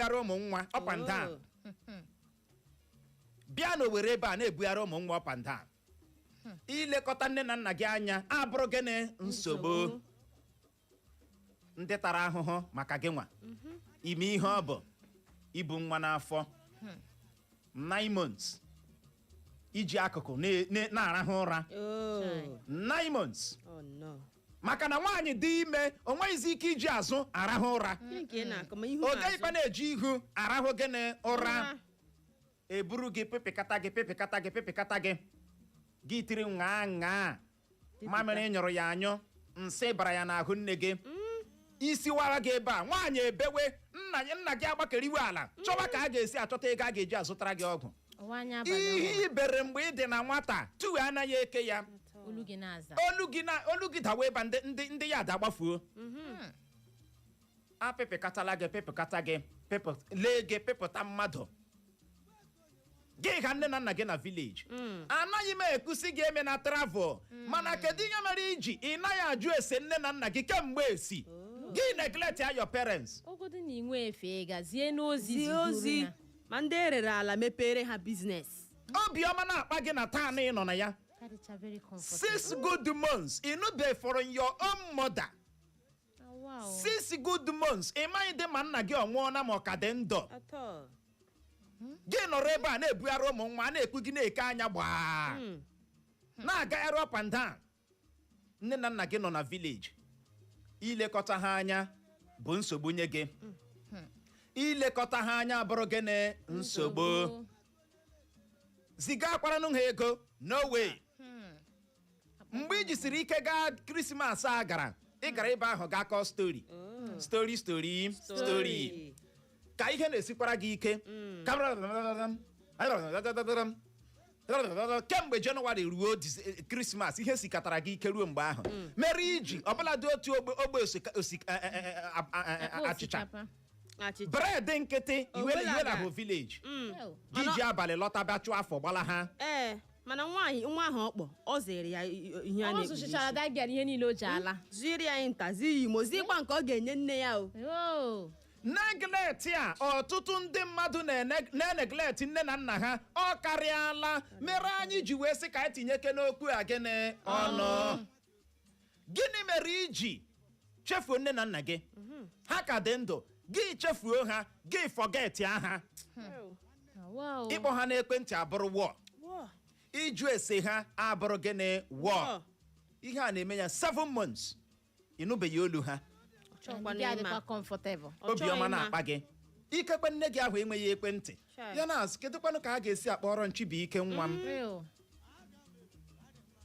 na-ebugharị ụmụ nwa up and down. Bịa na Owere ebe a na-ebugharị ụmụ nwa up and down. Ilekọta nne na nna gị anya abụrụ gịnị? Nsogbu. Ndị tara ahụhụ maka gị nwa ime ihe ọ bụ ibu nwa n'afọ 9 months, iji akụkụ na-arahụ ụra 9 months. Oh no. Maka na nwaanyị dị ime, o nweghịzi ike iji azụ arahụ ụra. Gịnị ka ị na-akọ ma ihu O na gaghịkwa azụ? Na-eji ihu arahụ gịnị? Ụra. Ụra. Eburu gị, pịpịkata gị, pịpịkata gị, pịpịkata gị, gị tiri ṅaa ṅaa, mamịrị nyụrụ ya anyụ, nsị bara ya n'ahụ nne gị, isi wara gị ebe a, nwaanyị ebewe, nna gị agbakeriwe ala chọwa ka a ga-esi achọta ego a ga-eji azụtara gị ọgwụ. Ọwa anya abalị. Ihe ibere mgbe ị dị na nwata tuwe anaghị eke ya. Olu gị na-aza. Olu gị na olu gị dawa ebe a, ndị ya ada gbafuo, apịpịkatala gị, pịpịkata gị, pịpụ lee gị, pịpụta mmadụ gị ka nne na nna gị na village. Anaghị m ekusi gị eme na travel, mana kedu ihe mere iji ị naghị ajụ ese nne na nna gị kemgbe esi gị neglect ya your parents? Ogodu na inwe efe gazie n'ozi. Zie zigoro ozi ha. Ma ndị erere ala mepere ha business. Obiọma na-akpa gị na taa ị nọ na ya. Karịcha very comfortable. 6 good months ịnụbe from your own mother. Ah, wow. 6 good months, ị maghị dị ma nna gị ọ nwụọna ma ọ ka dị ndụ. Atọ. Gị nọrọ ebe a na-ebugharị ụmụ nwa, na-ekwu gị na-eke anya gbaa, na-agagharị up and down. Nne na nna gị nọ na village, ilekọta ha anya bụ nsogbu nye gị. Ilekọta ha anya bụrụ gịnị? Nsogbu. Ziga akwaranụ ha ego, no way. Mgbe ị jisiri ike gaa Christmas a gara, ị gara ebe ahụ gaa kọọ story, story, story, story, ka ihe na-esikwara gị ike kemgbe Jenụwarị ruo Christmas, ihe sikatara gị ike ruo mgbe ahụ mere iji ọbụladị otu ogbe ogbe Akpa achịcha. Osikapa. Achịcha. Bread nkịtị iwe. Obelaga. Iwe na bụ village Oh. gị ji abalị lọta bịa chụọ afọ gbala ha. Ee, mana nwaanyị nwa ahụ ọkpọ ọ zere ya ihe a Ọ na-ekpuchi zụchichara isi. that girl ihe niile o ji ala. Ziri ya nta, zi ya imo, zikwa nke ọ ga-enye nne ya o. Oh. Neglect a ọtụtụ ndị mmadụ na-eneglect nne na nna ha, ọ karịala mere anyị ji wee sị ka anyị tinyeke n'okwu a gịnị ọnụ. Gịnị mere iji chefuo nne na nna gị? Ha ka dị ndụ, gị chefuo ha, gị forget ha. Wow. Ịkpọ ha n'ekwentị abụrụ wọ. Wow. Ịjụ ese ha abụrụ gịnị? Wọ. Wọ. Ihe a na-eme ya 7 months, ịnụbeghị olu ha. Ọ chọkwana Ndị ịma. adịkwa comfortable. Ọ chọghị Obiọma ịma. na-akpa gị, ikekwe nne gị ahụ enweghị ekwentị. Chai. Ya na-asị, kedụkwanụ ka a ga-esi akpọrọ Nchibuike nwa m? Ew.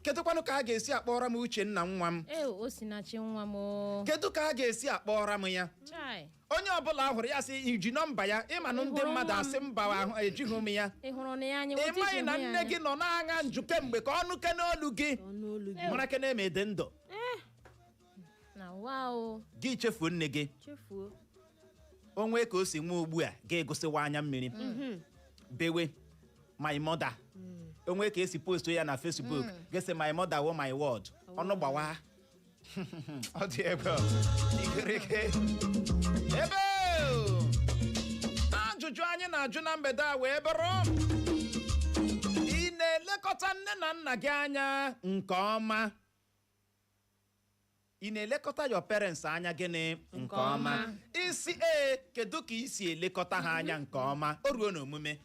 Kedụkwanụ ka a ga-esi akpọrọ m Uchenna nwa m? Ew, Osinachi nwa m o. Kedu ka a ga-esi akpọrọ m ya? Chai. Onye ọbụla hụrụ ya sị iji nọmba ya, ịmanụ ndị Ị hụrụ mmadụ nwa m? asị mba, ahụ ejighị m ya. Ị hụrụ na ya anya? Ị Otu maghị isi na hụ ya nne anya. gị nọ na-aṅa njụ kemgbe ka ọnụ kene olu gị. Ọnụ olu gị. Mara kene ma ị dị ndụ. Na wow. Gị chefuo nne gị. Chefuo. Onwe ka o si nwee ugbu a ga-egosiwa anya mmiri bewe, "My mother." Onwe ka esi post ya na Facebook, gịsị, "My mother wo my word." Ọnụ gbawa. Ọ dị ebe igirigi ebe o. Ajụjụ anyị na-ajụ na mgbede a wee bụrụ: ị na-elekọta nne na nna gị anya nke ọma? Ị na-elekọta your parents anya gịnị? Nke ọma? Isi ee, kedu ka ị si elekọta ha anya nke ọma? O ruo n'omume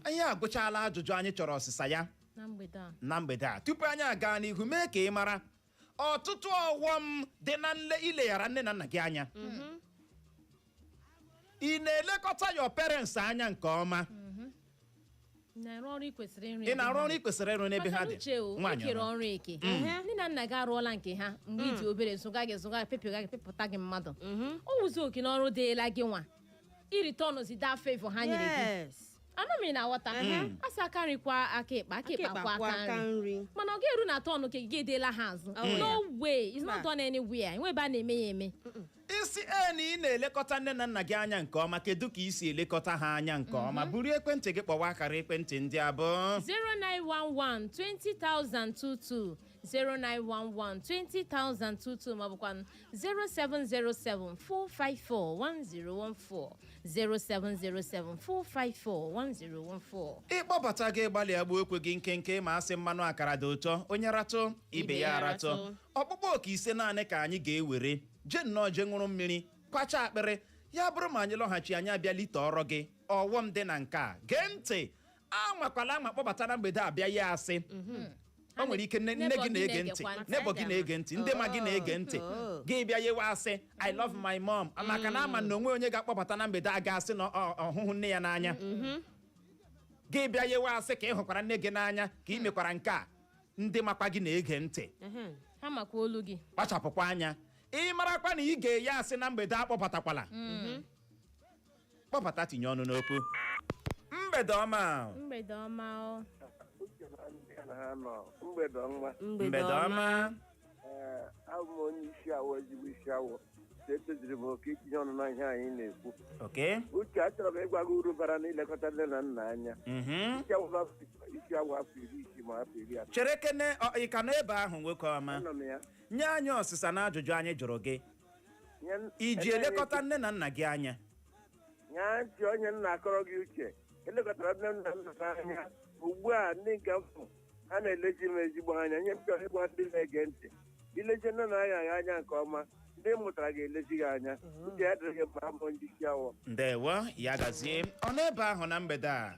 anyị agụchala ajụjụ anyị chọrọ ọsịsa ya Na mgbede a. na mgbede a. Tupu anyị aga n'ihu, mee ka ị mara ọtụtụ ọghọm dị na nle ileghara nne na nna gị anya. Ị na-elekọta your parents anya nke ọma? Ị na-arụ ọrụ ị kwesịrị ịrụ? Ị na-arụ ọrụ ị kwesịrị ịrụ n'ebe ha Maka dị? uche o, Nwaanyị ekere ọma. ọrụ eke. Nne na nna gị arụọla nke ha mgbe ị dị obere, zụga gị, zụga gị, pịpịga gị, pịpụta gị mmadụ. O wuzi oke n'ọrụ dịịla gị nwa ireturn that favor ha nyere gị. Ama m ị na-aghọta. A sị aka nri kwa aka ịkpa, aka ịkpa kwa aka nri. Mana ọ ga-eru na turn ke gị edeela ha azụ. Oh, No way, it's not Mba. done anywhere. Enwe ebe a na-eme ya eme. Isi e na ị na-elekọta nne na nna gị anya nke ọma, kedu ka ị si elekọta ha anya nke ọma? Buru ekwentị gị kpọwa akara ekwentị ndị abụọ: 0911 20022, 0911 20022 maọbụkwa 0707 454 1014, 0707 454 1014. Ịkpọbata gị, gbalịa gbuo okwe gị nkenke, ma asị mmanụ akara dị ụtọ, onye ratụ ibe ya aratụ. Ọkpụkpọ oke ise naanị ka anyị ga-ewere jee nnọọ jee ṅụrụ mmiri, kwacha akpịrị. Ya bụrụ ma anyị lọghachi, anyị abịa lite ọrọ gị ọghọm dị na nke a. Gee ntị, anwakwala anwa kpọbata na mgbede abịa ya asị o nwere ike nne nne gị na-ege ntị, neighbour gị na-ege ntị, ndị ma gị na-ege ntị. Gị bịa yewe asị, "I love my mom," maka na ama na onwe onye ga-akpọbata na mgbede a ga-asị na ọhụhụ nne ya n'anya. Gị bịa yewe asị ka ị hụkwara nne gị n'anya, ka ị mekwara nke a, ndị makwa gị na-ege ntị. Ha makwa olu gị. Kpachapụkwa anya, ị marakwa na ị ga-eyi asị na mgbede, akpọbatakwala. Kpọbata, tinye ọnụ n'okwu. Mgbede ọma. Mgbede ọma o. Uche na ndị na ha nọ, mgbede ọma. Mgbede ọma. Ee, abụ m onye isi awọ, ezigbo isi awọ. Etoziri m oke itinye ọnụ na ihe anyị na-ekwu. Uche, achọrọ m ịgwa gị uru bara n'ilekọta nne na nna anya. Isi awọ afọ 60 ma afọ 30. Chere kene, ị ka nọ ebe ahụ, nwoke ọma? Anọ m ya. Nye anyị ọsịsa na ajụjụ anyị jụrụ gị. Iji elekọta nne na nna gị anya? Nyaa ntị, onye nna akọrọ gị, Uche, elekọtara nne na nna m anya. Ugbu a, ndị nke m fụ ha na-eleji m ezigbo anya. Nye m chọrọ ịgwa ndị na-ege ntị, ileji nne na anya ya anya nke ọma, ndị mụtara ga-elezi gị anya. Uche, ya dịrị gị mma. Abụ ndị isi awọ. Ndewo, ya gazie. Ọ n'ebe ahụ na mgbede a?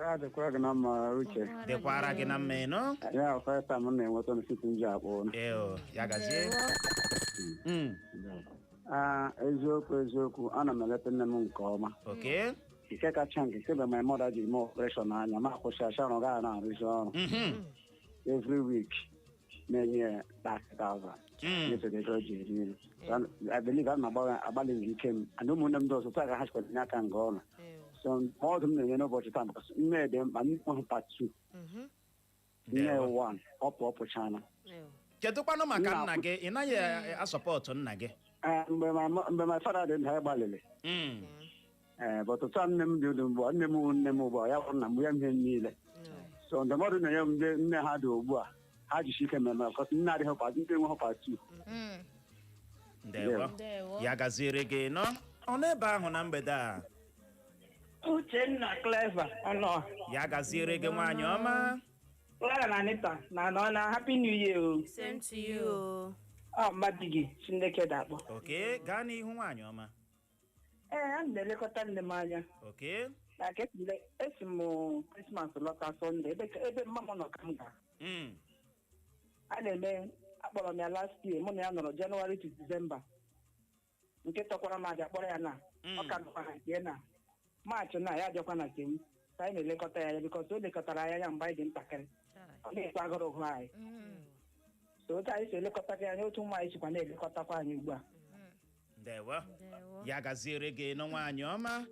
Ya dịkwara gị na mma, Uche. Dịkwara gị na mma, ịnụ. Ya first time m na-enweta n'osisi nji akpọ. Eo, ya gazie. Ah, eziokwu eziokwu, ana m eleta nne m nke ọma. Nke kacha nke kemgbe my mother jiri mee operation anya, ma akwụsị acha ọrụ, gaa na-arụzi ọrụ every week, na-enye ya 30,000. Nyefere ego o ji eri nri. So, I believe ana m agbalị m ike m, and ụmụnne m ndị ọzọ taa ka ha chịkwara enye aka nga ọrụ. So ọdụ m na-enye n'ụbọchị taa, because nne dị mkpa, nne hụ part 2, nne 1 ọpụ ọpụchana. Kedụkwanụ maka nna gị? Ị naghị asupport nna gị? Ee, mgbe my father dị ndụ, anyị gbalịrị. Ee, but otu a nne m dị ugbu a, nne m wụ nne m ugbu a, ya bụ nna m ya ihe niile. So ndụmọdụ na-enye m ndị nne ha dị ugbu a, ha jisi ike mmemme, because nne adịghị part, ndị enweghị part 2. Ndewo. Ndewo. Ya gaziere gị nọ. Ọ n'ebe ahụ na mgbede a? Uchenna Clever ọnọ. Ya gaziere gị, nwaanyị ọma. Clara na Anita na nọ na, Happy New Year o. Same to you. Ọ mmadụ gị Chineke dakpọ. Okay, gaa n'ihu, nwaanyị ọma. Ee, ana m elekọta nne m anya. Na ka esi m Christmas lọta Sunday, ebe mma m nọ ka m gara. A na-eme akpọrọ m ya last year, mụ na ya nọrọ January to December. Nke tọkwara m aja kpọrọ ya na ọ ka nọkwa na nke na March na ya abịakwa na nke m ka anyị na-elekọta ya anya, because o lekọtara ya anya mgbe anyị dị ntakịrị. Ọ na-ekwe agụrụ gụ anyị. So otu anyị si elekọta gị anya, otu ụmụ anyị sikwa na-elekọtakwa anyị ugbu a. Ndewo. Ndewo. Ya gaziere gị nọ, nwaanyị ọma.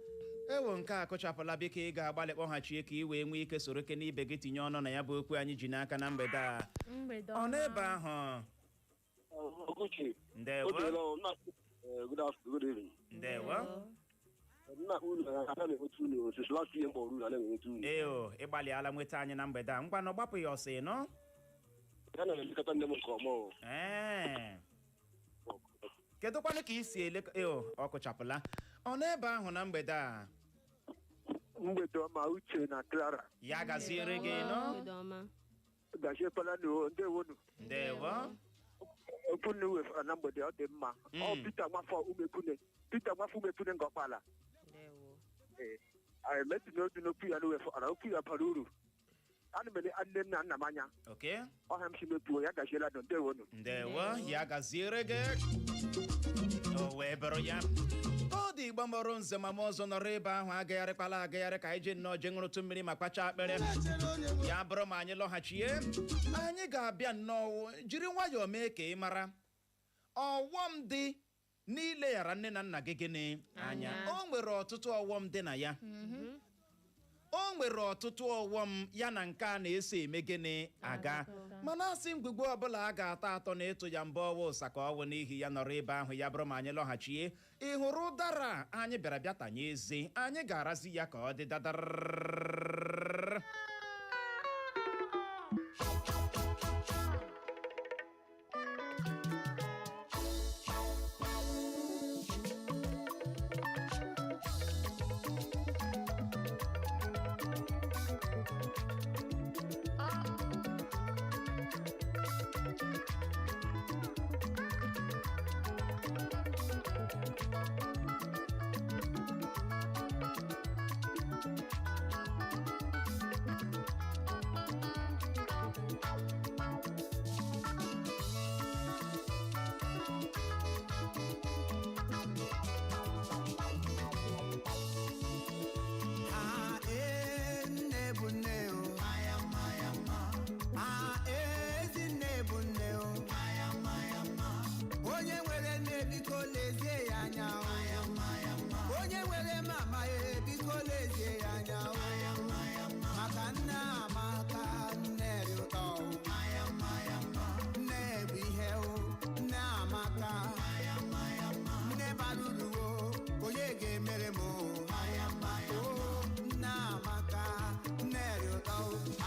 Ewo, nke a kụchapụla. Biko, ị ga-agbalị kpọghachie ka ị wee nwee ike soro ke n'ibe gị tinye ọnụ na ya bụ okwu anyị ji n'aka na mgbede a. Mgbede Ọ ọma. n'ebe ahụ? Oguchi, Ndewo. o teela o, nna, good afternoon, good evening. Ndewo. Nna, unu ana na-enweta unu since last year, mkpọrọ unu ana na-enweta unu. Eo, ịgbalịala nweta anyị na mgbede a. Ngwanụ, gbapụ ya ọsọ, ịnụ. Ya na-elekọta nne m nke ọma o. Ee, kedụkwanụ ka ị si ele? Eo, ọ kụchapụla. Ọ n'ebe ahụ na mgbede a? Mgbede ọma, Uche na Clara. Ya gaziere gị nọ. Mgbede ọma. Gachiekwala nu, ndewonu. Ndewo. Okwu nnu wefara na mgbede, ọ dị mma. Ọ Peter Nwafọ Umepune. Peter Nwafọ Umepune nke ọkpala. Ndewo. Ee, metụ n'otu n'okwu ya n'wefara, okwu ya bara uru. Ana m ele nne m na nna m anya. Ọha m si mepuo ya gachiela nụ, ndewonu. Ndewo, ya gaziere gị. O wee bụrụ ya, ọ dị Igbo mụrụ nze ma m ọzọ nọrọ ebe ahụ, agagharịkwala agagharị ka anyị jee nnọọ jee ṅụrụtụ mmiri ma kpacha akpịrị. Ya bụrụ ma anyị lọghachie, anyị ga-abịa nnọọ jiri nwayọọ mee ka ị mara ọghọm dị n'ileghara nne na nna gị gịnị anya. Anya. O nwere ọtụtụ ọghọm dị na ya. O nwere ọtụtụ ọghọm ya na nke a na-eso eme gịnị aga. Mana asị mgbugbo ọbụla a ga-atọ atọ na ịtụ ya mbọ ọwa ụsa ka ọwụ. N'ihi ya, nọrọ ebe ahụ. Ya bụrụ ma anyị lọghachie, ị hụrụ ụdara anyị bịara bịa tanye eze, anyị ga-arazi ya ka ọ dị dadara. Biko lezie ya anya o. Onye nwere mama e, biko lezie ya anya o. Maka nne amaka, nne dị ụtọ o. Nne bụ ihe o, nne amaka. Nne bara uru o, onye ga-emere m o? O, nne amaka, nne dị ụtọ o.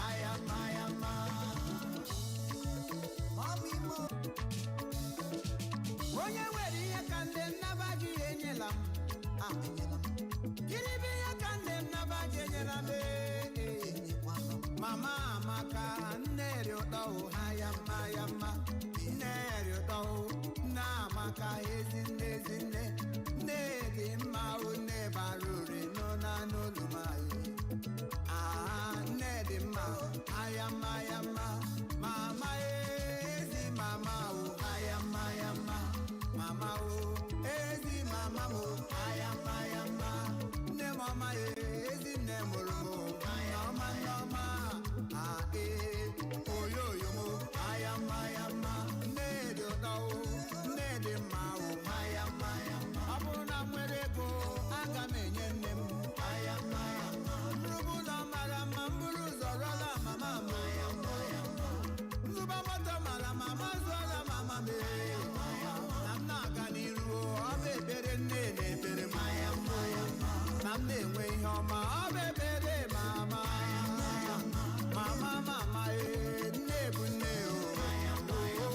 Aya mma ya mma. Mami mo. Onye nwere ihe ka nne m naba ji enyela m. Ah, enyela m. Gịnị bụ ihe ka nne m naba ji enyela m? Ee, ee. Mama amaka, nne dị ụtọ o, ha ya mma ya mma. Nne dị ụtọ o, nne amaka, ezi nne, ezi nne. Nne dị mma o, nne bara uru nọ na n'olu m anyị. Ah, nne dị mma, aya mma ya mma. Mama ezi mama o, aya mma ya mma. Mama o, ezi mama m o, aya mma ya mma. Nne m ọma e, ezi nne mụrụ m o. Nneọma, nneọma, ah ee, oyoyo m o, aya mma ya mma. Nne dị ụtọ o, nne dị mma o, aya mma ya mma. Ọ bụrụ na m nwere ego, aga m enye nne m. Aya mma ya mma. Nrụbụ ụlọ mara mma, m buru ụzọ rụọla mama m. Nzụba moto mara mama, zụọla mama m. Na m na-aga n'iru o, ọ bụ ekpere nne na-ekpere m. Na m na-enwe ihe ọma, ọ bụ ekpere mama. Mama, mama ee, nne bụ nne o. O,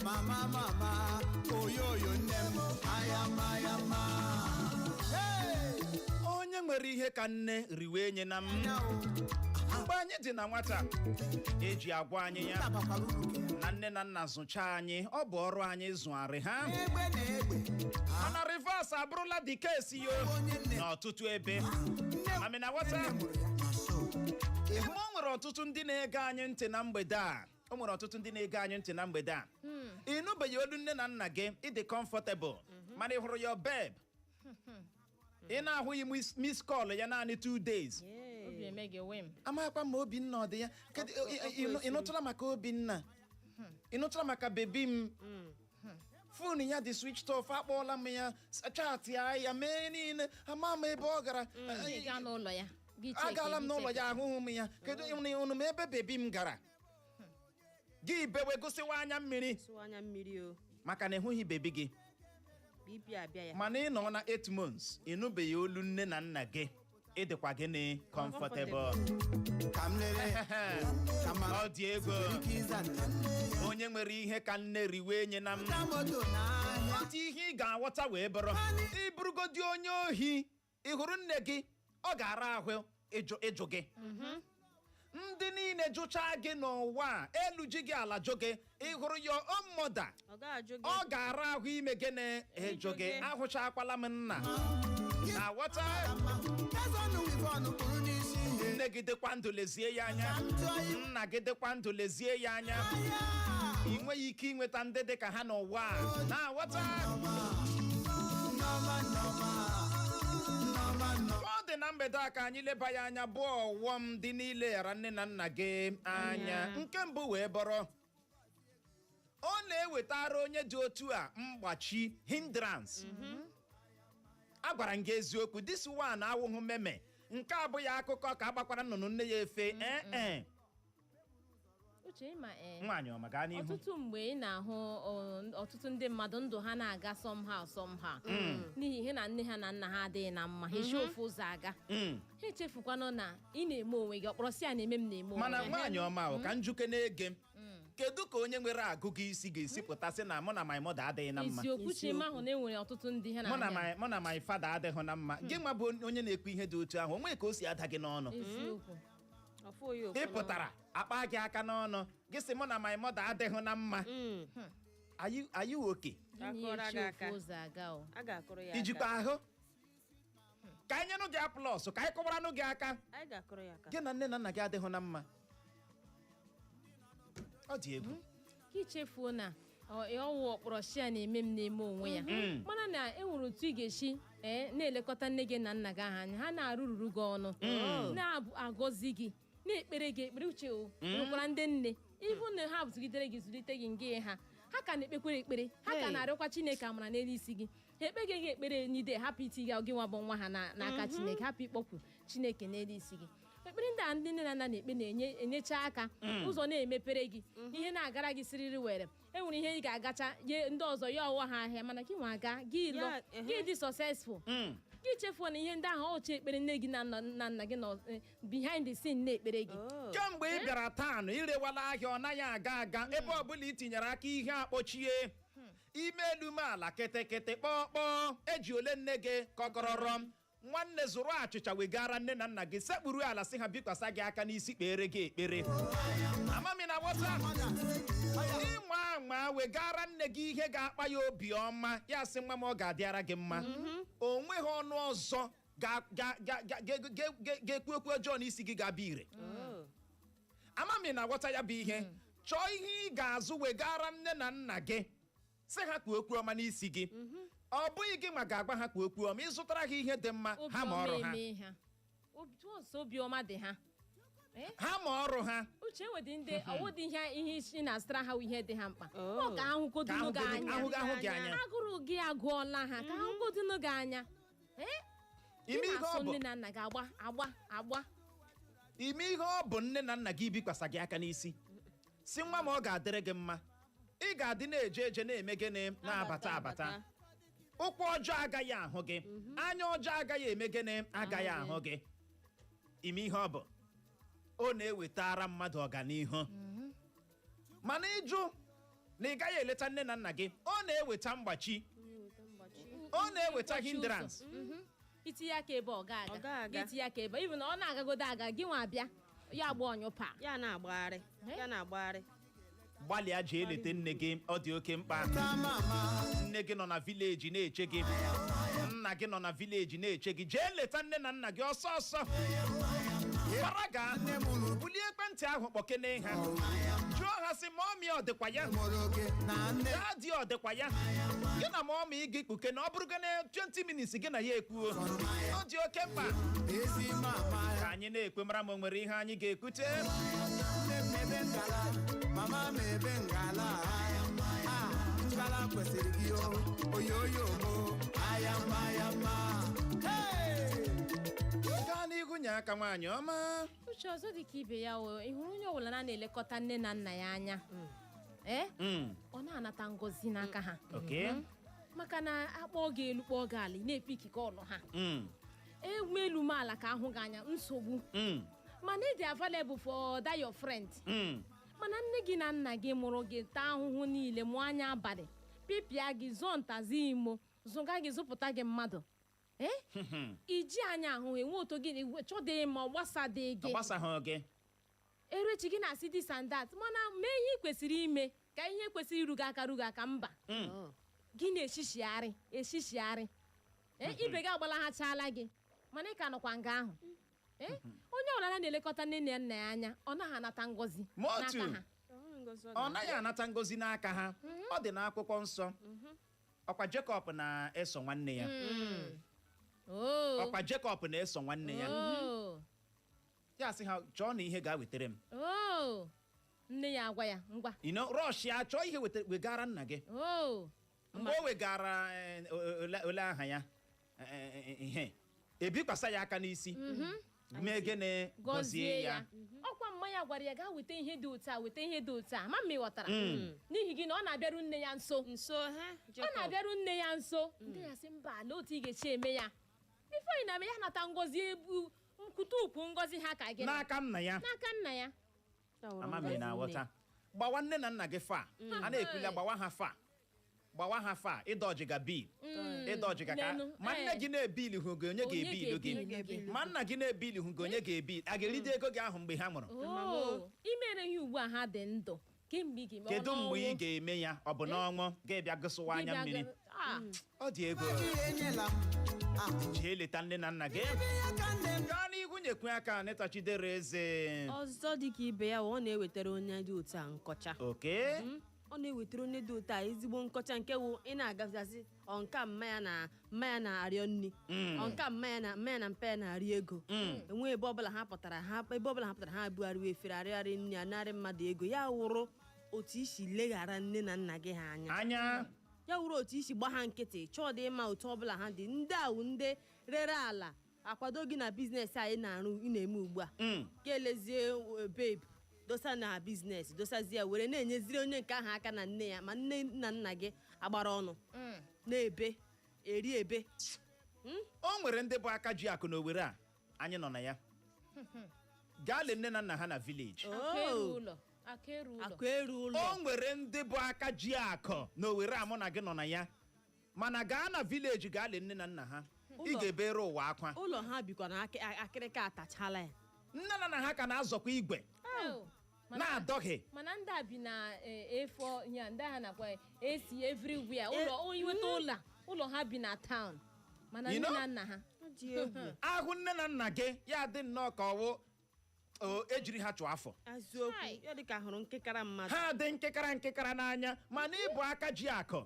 mama, mama, oyoyo nne m, aya mma ya mma. Hey! Onye nwere ihe ka nne riwe enye na m. Mgbe anyị dị na nwata, eji agwa anyị ya Tabakwara uru ke ya. na nne na nna zụcha anyị, ọ bụ ọrụ anyị zụgharị ha. Egbe na egbe. Mana reverse abụrụla the case yo Onye nne n'ọtụtụ ebe. Nne Amina wata. nne mụrụ ya. Na so. Ịhụ, o nwere ọtụtụ ndị na-ege anyị ntị na mgbede a, o nwere ọtụtụ ndị na-ege anyị ntị na mgbede a, ị nụbeghị olu nne na nna gị, ịdị comfortable, mana ị hụrụ your babe, ị na-ahụghị miss call ya naanị 2 days, Obi eme gị wem. Amakwa ma Obinna ọ dị ya. Kedu ị nụtụla maka Obinna? Ị nụtụla maka baby m? Phone ya dị switched off. Akpọọla m ya, chat ya, ya mee niile, ama m ebe ọ gara. Ị gaa n'ụlọ ya gị check, Agaala m gị n'ụlọ check. ya, ahụhụ m ya. Kedu unu ma ebe baby m gara? Gị bewe, gosiwa anya mmiri. Sụwa anya mmiri o. Maka na ịhụghị baby gị. BP abịa ya. Mana ị nọ na 8 months, ị nụbeghị olu nne na nna gị, ịdịkwa gịnị? Comfortable. Ka m lere ka mara Ọ dị ego. nwere ike ịza nne. Onye nwere ihe ka nne riwe enye na m. Na moto n'ahịa. Otu ihe ị ga-aghọta wee bụrụ, ịbụrụgodi onye ohi, ị hụrụ nne gị, ọ ga-ara ahụ ịjụ gị. Ndị niile jụchaa gị n'ụwa a, elu ji gị, ala jụ gị, ị hụrụ your own mother, Ọ ga-ajụ gị. ọ ga-ara ahụ ime gịnị? Ịjụ Ịjụ gị. gị. Ahụchakwala m nna na ghọta. Ezọnụ weave-on kpụrụ n'isi ihe. Nne gị dịkwa ndụ, lezie ya anya. Ka m tụọ iwu. Nna gị dịkwa ndụ, lezie ya anya. Ahịa. Ị nweghị ike inweta ndị dị ka ha n'ụwa a na-aghọta. Nneọma, nneọma, nneọma, nneọma. Ọ dị na mgbede a ka anyị leba ya anya, bụ ọghọm dị n'ileghara nne na nna gị anya. Nke mbụ wee bụrụ, ọ na-ewetara onye dị otu a mgbachi, hindrance. Agwara m gị eziokwu, this one awụghụ meme. Nke abụghị akụkọ ka agbakwara nnụnụ nne ya efe, ee e. Uche, ịma ee. Nwaanyị ọma, gaa n'ihu. Ọtụtụ mgbe ị na-ahụ ọtụtụ ndị mmadụ, ndụ ha na-aga somehow somehow n'ihi ihe na nne ha na nna ha adịghị na mma, ha esi ofu ụzọ aga. Ha echefukwanụ na ị na-eme onwe gị, ọkpọrọsị a na-eme m na-eme onwe Mana ya. nwaanyị ọma ahụ, ka njuke na-ege m, kedu ka onye nwere agụgụ isi ga-esi pụta sị na mụ na my mother adịghị na mma? Eziokwu, uche m ahụ na enwere ọtụtụ ndị ha na Mụ na my father adịghị na mma. Gị nwa bụ onye na-ekwu ihe dị otu ahụ, onwe ka o si ada gị n'ọnụ? Eziokwu. Ọfụ ya ụfụ. Ị pụtara akpa gị aka n'ọnụ, gị sị mụ na my mother adịghị na mma. Are you okay? Gị Akụrụ na gị esi aka. ofu ụzọ aga o. A ga-akụrụ ya Ijikwa aka. ahụ ka anyị nyenụ gị applause, ka anyị kụwaranụ gị aka. Anyị ga-akụrụ ya aka. Gị na nne na nna gị adịghị na mma, ọ dị egwu. Ka ichefuo na ọwụ ọkpọrọsị a na-eme m na-eme onwe ya, mana na enwere otu ị ga-esi ee na-elekọta nne gị na nna gị ahụ anya, ha na-arụruru gị ọnụ, na-agọzi gị, na-ekpere gị ekpere. Uche, o nwekwara ndị nne, ịhụ na ha zụgidere gị, zụlite gị, ngị ha Ha ka na-ekpekwere ekpere, ha ka Hey. na-arịọkwa Chineke amara n'elu isi gị. Ha ekpeghị gị ekpere n'ide, hapụ iti gị nwa bụ nwa ha n'aka Chineke, hapụ ịkpọkwu Chineke n'elu isi gị. Ekpere ndị a ndị nne na nna na-ekpe na-enye enyecha aka, ụzọ na-emepere gị, ihe na-agara gị siriri were. E nwere ihe ị ga-agacha nye ndị ọzọ ya ọghọ ha ahịa, mana gị nwa aga gị lọ Ya, ehe. gị dị successful. Gị chefuo na ihe ndị ahụ ọchị ekpere nne gị na nna na nna gị nọ behind the scene na-ekpere gị. Oh. Kemgbe ị bịara taa irewala ahịa, ọ naghị aga aga. Ebe ọbụla ị tinyere aka, ihe akpọchie, ime elu ala, kịtịkịtị, kpọọ eji ole nne gị kọkọrọrọ. Nwanne, zụrụ achịcha wegara nne na nna gị, sekpuru ala sị ha bikwasa gị aka n'isi, kpere gị ekpere. Amami na wọta ịnwa anwa wegara nne gị ihe ga-akpa ya obi ọma, ya sị, "Nwa m, ọ ga-adịara gị mma." O nweghị ọnụ ọzọ ga-ekwu okwu ọjọọ n'isi gị ga-abịa ire. Oh. Amami na aghọta ya bụ ihe. Chọọ ihe ị ga-azụ wegara nne na nna gị, sị ha kwuo okwu ọma n'isi gị. Ọ bụghị gị ma ga-agwa ha kwuo okwu ọma. Ịzụtara ha ihe dị mma, ha ma Obiọma ọrụ ha. eme ha. Otu obiọma dị ha. Ha ma ọrụ ha. Uche, enwedị ndị ọwụdị ihe isi na-azụtara ha wụ ihe dị ha mkpa. Oh. Ọ ka ahụgodunu Ka gị anya. ahụgo gị anya. Agụrụ gị agụọla ha, ka ahụgodunu gị anya. Ee, Ime ị ihe na-asọ ọ bụ nne na nna gị agba agba agba. Ime ihe ọ bụ nne na nna gị bikwasa gị aka n'isi, si, "Nwa m, ọ ga-adịrị gị mma. Ị ga-adị na-eje eje, na-eme gịnị, na-abata abata. Ụkwụ ọjọọ agaghị ahụ gị, anya ọjọọ agaghị eme gịnị, agaghị ahụ gị." Ime ihe ọ bụ, ọ na-ewetara mmadụ ọganihu. Mana ịjụ na ị gaghị eleta nne na nna gị, ọ na-eweta mgbachi, ọ na-eweta Mkpọchi ụzọ. hindrance. Itinye aka ebe ọ ga-aga, Ọ ga-aga. gị tinye aka ebe even na ọ na-agagodo aga, gị nwa abịa ya agba ọnyụpa. Ya na-agbagharị. Eh? Ya na-agbagharị. Gbalịa jee eleta nne gị, ọ dị oke mkpa. Nne gị nọ na village na-eche gị, nna gị nọ na village na-eche gị. Jee leta nne na nna gị ọsọ ọsọ. Gbara gaa, bulie ekwentị ahụ, kpọkene ha, jụọ ha sị, "Mommy, ọ dịkwa ya? Daddy, ọ dịkwa ya?" Gị na mommy gị kpuke na ọ bụrụgo na 20 minutes, gị na ya ekwuo. Ọ dị oke mkpa ka anyị na-ekwe mara ma o nwere ihe anyị ga-ekwute. Mama m ebe ngala, ah, ngala kwesịrị gị o, oyoyo mo, ayama ayama, hey! Gaa n'ihu, nye aka, nwaanyị ọma. Uche, ọzọ dị ka ibe ya o, ị hụrụ onye ọbụla na-elekọta nne na nna ya anya, ee, ọ na-anata ngọzi n'aka ha. Maka na akpọọ gị elu, kpọọ gị ala, ị na-epe ikike ọnụ ha. Egwu elu m ala ka ahụ gị anya nsogbu. Mana ị dị available for that your friend. Mana nne gị na nna gị mụrụ gị, taa ahụhụ niile, mụọ anya abalị, pịpịa gị, zụọ ntazi imo, zụga gị, zụpụta gị mmadụ, ee, iji anya ahụ enwe otu gị chọdịghị ma ọ gbasadịghị Ọ gị. gbasaghị gị. Erechi gị na-asị this and that, mana mee ihe ị kwesịrị ime ka ihe kwesịrị iru gị aka ru gị aka, mba. Oh. Gị na-eshishigharị eshishigharị. Ee, ibe gị agbalaghachaala gị, mana ị ka nọkwa nga ahụ. Ee, onye ọbụla na-elekọta nne na nna ya anya, ọ naghị anata ngọzi Ma otu n'aka ha. Ọ naghị anata ngọzi n'aka ha. Ọ dị n'akwụkwọ nsọ. Ọkwa Jekọb na-eso nwanne ya. Oh. Ọkwa Jekọb na-eso nwanne ya. Oh. Ya sị ha, "Chọọ na ihe ga-wetere m." Oh. Nne ya agwa ya, "Ngwa." Rush ya chọọ ihe wegara nna gị. Oh. Mgbe o wegara ole aha ya, ihe ebikwasa ya aka n'isi, mee gịnị? Gọzie ya. Ọkwa mmanya gwara ya, "Gaa weta ihe dị otu a, weta ihe dị otu a." Ma mma, ị ghọtara n'ihi gị na ọ na-abịaru nne ya nso. Nso ha. Ọ na-abịaru nne ya nso. Ndị ya sị, "Mba, ala otu ị ga-esi eme ya before ị na-eme ya nata ngọzi ebu nkwute ukwu ngọzi ha ka gị N'aka nna ya. N'aka nna ya. Ama m ị na-aghọta. Gbawa nne na nna gị fa a na-ekwula, gbawa ha fa, gbawa ha fa. Ịdọjiga bil, ịdọjiga ka Nenu, ma nne eh. gị na-ebili hụ gị, onye Onye ga-ebilu gị? ga-ebilu gị? Ma nna gị na-ebili hụ gị, onye ga-ebi a ga-eride ego gị ahụ mgbe ha nwụrụ? Oo, imere ihe ugbu a ha dị ndụ, kemgbe ị ga-eme? Kedu ọ mgbe ị n'ọnwụ? ga-eme ya? Ọ bụ n'ọnwụ ga-ebịa gụsụwa anya Gị bịa mmiri? Ah, Ọ dị ego. Enyela m, ah, Jee leta nne na nna gị. ya ka nne m. Gaa n'ihu, nyekwe aka, Nịtachidere eze. Ọzọ dị ka ibe ya, ọ na-ewetara onye dị otu a nkọcha. Oke. Ọ na-ewetara onye dị otu a ezigbo nkọcha, nke wụ ị na-agafeasị ọ nka mmanya na mmanya na-arịọ nri, ọ nka mmanya na mmanya na mpa ya na-arịọ ego. Enwe ebe ọbụla ha pụtara, ha ebe ọbụla ha pụtara, ha bugharịwa efere, arịgharị nri, anarị mmadụ ego, ya wụrụ Otu isi leghara nne na nna gị ha anya, anya, ya wuru otu isi gba ha nkịtị, chọọ dị ịma otu ọbụla ha dị. Ndị ahụ, ndị rere ala akwado gị na business anyị na-arụ, ị na-eme ugbu a, ga-elezie babe dosa na business, dosazie ya, were na-enyeziri onye nke ahụ aka na nne ya, ma nne na nna gị agbara ọnụ na-ebe eri ebe. O nwere ndị bụ aka ji akụ na Owere a anyị nọ na ya. Gaa lee nne na nna ha na village. Akụ eru ụlọ, akụ eru ụlọ. Akụ eru ụlọ. O nwere ndị bụ aka ji akụ na Owere a mụ na gị nọ na ya, mana gaa na village, gaa lee nne na nna ha, ị ga-ebere ụwa akwa. Ụlọ ha bikwa na akịrịka atachala ya. Nne na nna ha ka na-azọkwa igwe Oh, mana- na-adọghị. Mana ndị a bi na A4 ya, ndị agha nakwa esi everywhere ụlọ inweta ụlọ, ụlọ ha bi na town, mana You nne know? na nna ha Ọ dị egwu. Ahụ nne na nna gị ya dị nnọọ ka ọwụ o ejiri ha chụọ afọ. Eziokwu. Chai. Ya dị ka hụrụ nkịkara mmadụ. Ha dị nkịkara nkịkara n'anya, mana ịbụ aka ji akụ,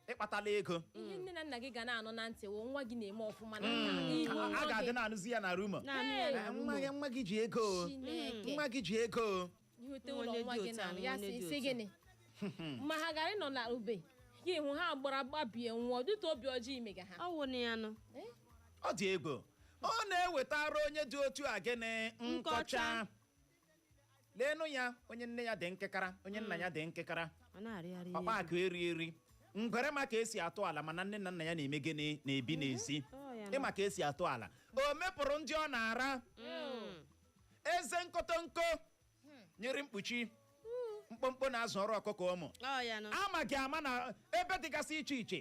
ịkpatala ego. Ihe nne na nna gị ga na-anọ na ntị wụ nwa gị na-eme ọfụma na nna ihu A nwa ga-adị gị. na-anụzi ya na rumour. Naanị ya na Nwa ya, nwa gị ji ego o. Chineke. Nwa gị ji ego o. Ihute Nwa ụlọ onye nwa dị gị otu a, na nwa ya onye si dị si otu a. gịnị ma ha gara ịnọ na ube gị hụ ha gbara gbabie nwụọ dịka obi ọjọọ imega ha. Ọ wụ na ya nụ. Ọ dị egwu. Ọ na-ewetara onye dị otu a gịnị? Nkọcha. Nkọcha. Leenụ ya, onye nne ya dị nkịkara, onye nna ya dị nkịkara, Ọ na-arịgharị ọkpa elu. akụ eri eri ngwere, ma ka esi atụ ala, mana nne na nna ya na-eme gịnị? Na-ebi n'ezi. Ọ ya nụ. Ịma ka esi atụ ala, o mepụrụ ndị ọ na-ara eze nkotonko nyere mkpuchi mkpọmkpọ na-azụ ọrụ ọkụkọ ụmụ. Ọ ya nụ. Ama gị ama na ebe dịgasị iche iche,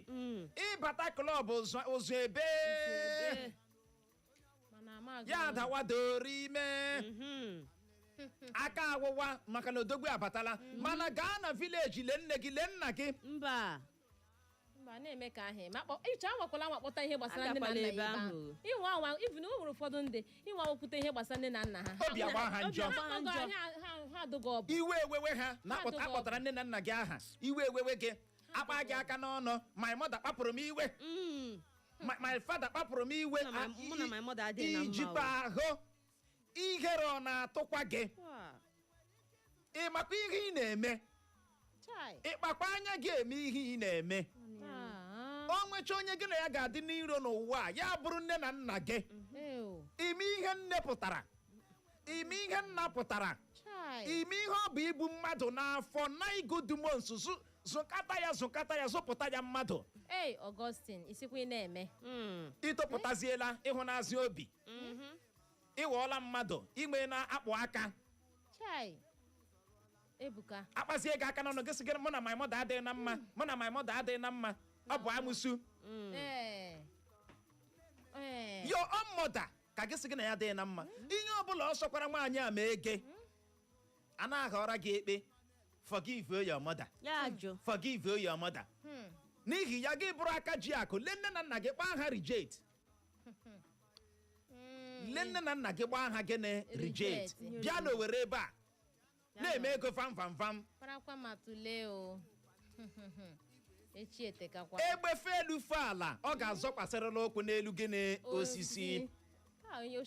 ịbata club ụzọ ebe Mana amaghị ya dawadoro ime aka awụwa maka na odogwu abatala. Mana gaa na village, lee nne gị, lee nna gị. Mba. Mba, na-eme ka ahụ eme akpọ iche anwakwala anwa kpọta ihe gbasara nne na Agakwala nna ya ebe ebe ahụ. ahụ. Ịnwa anwa, even o nwere ụfọdụ ndị ịnwa okwute ihe gbasara nne na nna ha. Obi agba ha njọ. Ha akpọgo anya ha, ha adụghị ọbụ. Iwe ewewe ha na Ha adụghị. akpọtara nne na nna gị aha, iwe ewewe gị, akpa gị aka n'ọnụ. My mother kpapụrụ m iwe, my father kpapụrụ m iwe. Mụ na mụ na my mother adịghị na mma. Ijikwa ahụ ihere ọ na-atụkwa gị? Ị makwa ihe ị na-eme? Chai. Ịkpakwa anya gị eme ihe ị na-eme? Ah, O nwecha onye gị na ya ga-adị n'iro n'ụwa a, ya bụrụ nne na nna gị. Ew. Ime ihe nne pụtara, ime ihe nna pụtara, Chai. ime ihe ọ bụ igbu mmadụ n'afọ na igodumonsu zụkata ya, zụkata ya, zụpụta ya mmadụ. Ei, Augustine, isikwa ị na-eme. Ịtọpụtaziela ịhụnazị obi, ịghọọla mmadụ inwe na-akpụ aka. Chai. Ebuka. Akpazie gị aka n'ọnụ, gị sị gị mụ na my mother adịghị na mma, mụ na my mother adịghị na mma. Ọ bụ amụsụ. Ee. Ee. Your own mother ka gị sị gị na ya adịghị na mma. Ihe ọbụla ọ sọkwara nwaanyị a ma ege a na-aghọrọ gị ekpe, forgive your mother. Ya ajụ. Forgive your mother. N'ihi ya, gị bụrụ aka ji akụ, lee nne na nna gị, gbaa ha reject. Lee nne na nna gị, gbaa ha gịnị? Reject. Reject. Bịa n'Owere ebe a na-eme ego vam vam vam. Parakwa ma tụlee o. Echi etekakwa. Egbe felu fe ala, ọ ga-azọkwasịrịla ụkwụ n'elu gịnị? Osisi. Ka onye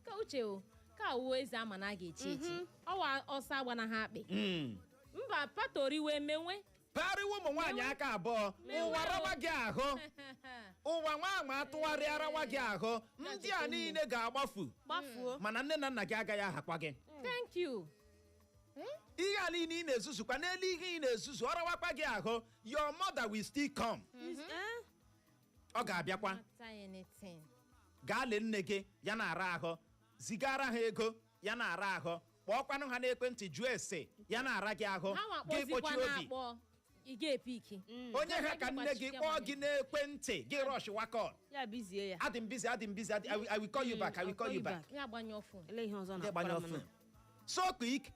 ka uche o ka wuo eze ama na a ga-echi echi. Ọwa ọsọ agbana ha akpị. Mba patoriwe menwe. Parịwa ụmụ nwaanyị aka abụọ. Ụwa rawa gị ahụ, ụwa nwa ama atụgharịa rawa gị ahụ, ndị a niile ga-agbafu. Gbafuo. Mana nne na nna gị agaghị ahakwa gị. Thank you. Ihe a niile ị na-ezuzukwa n'elu, ihe ị na-ezuzu, ọ rawakwa gị ahụ, your mother will still come. Eh? Ọ ga-abịakwa. Matter anything. Gaa lee nne gị, ya na-ara ahụ, zigara ha ego, ya na-ara ahụ, kpọọkwanụ ha n'ekwentị jụọ ese, ya na-ara gị ahụ. Ha nwa Gị kpọzikwa kpochie obi. na-akpọ ị ga-epiki. Onye ha ka nne gị kpọọ gị n'ekwentị, gị rush wakọ. Ya bizie ya. Adị m busy, adị m busy, I will call you back, I will call you back. Ya gbanyụọ phone. Ele ihe ọzọ Gị gbanyụọ na-akpara m phone. na. So quick,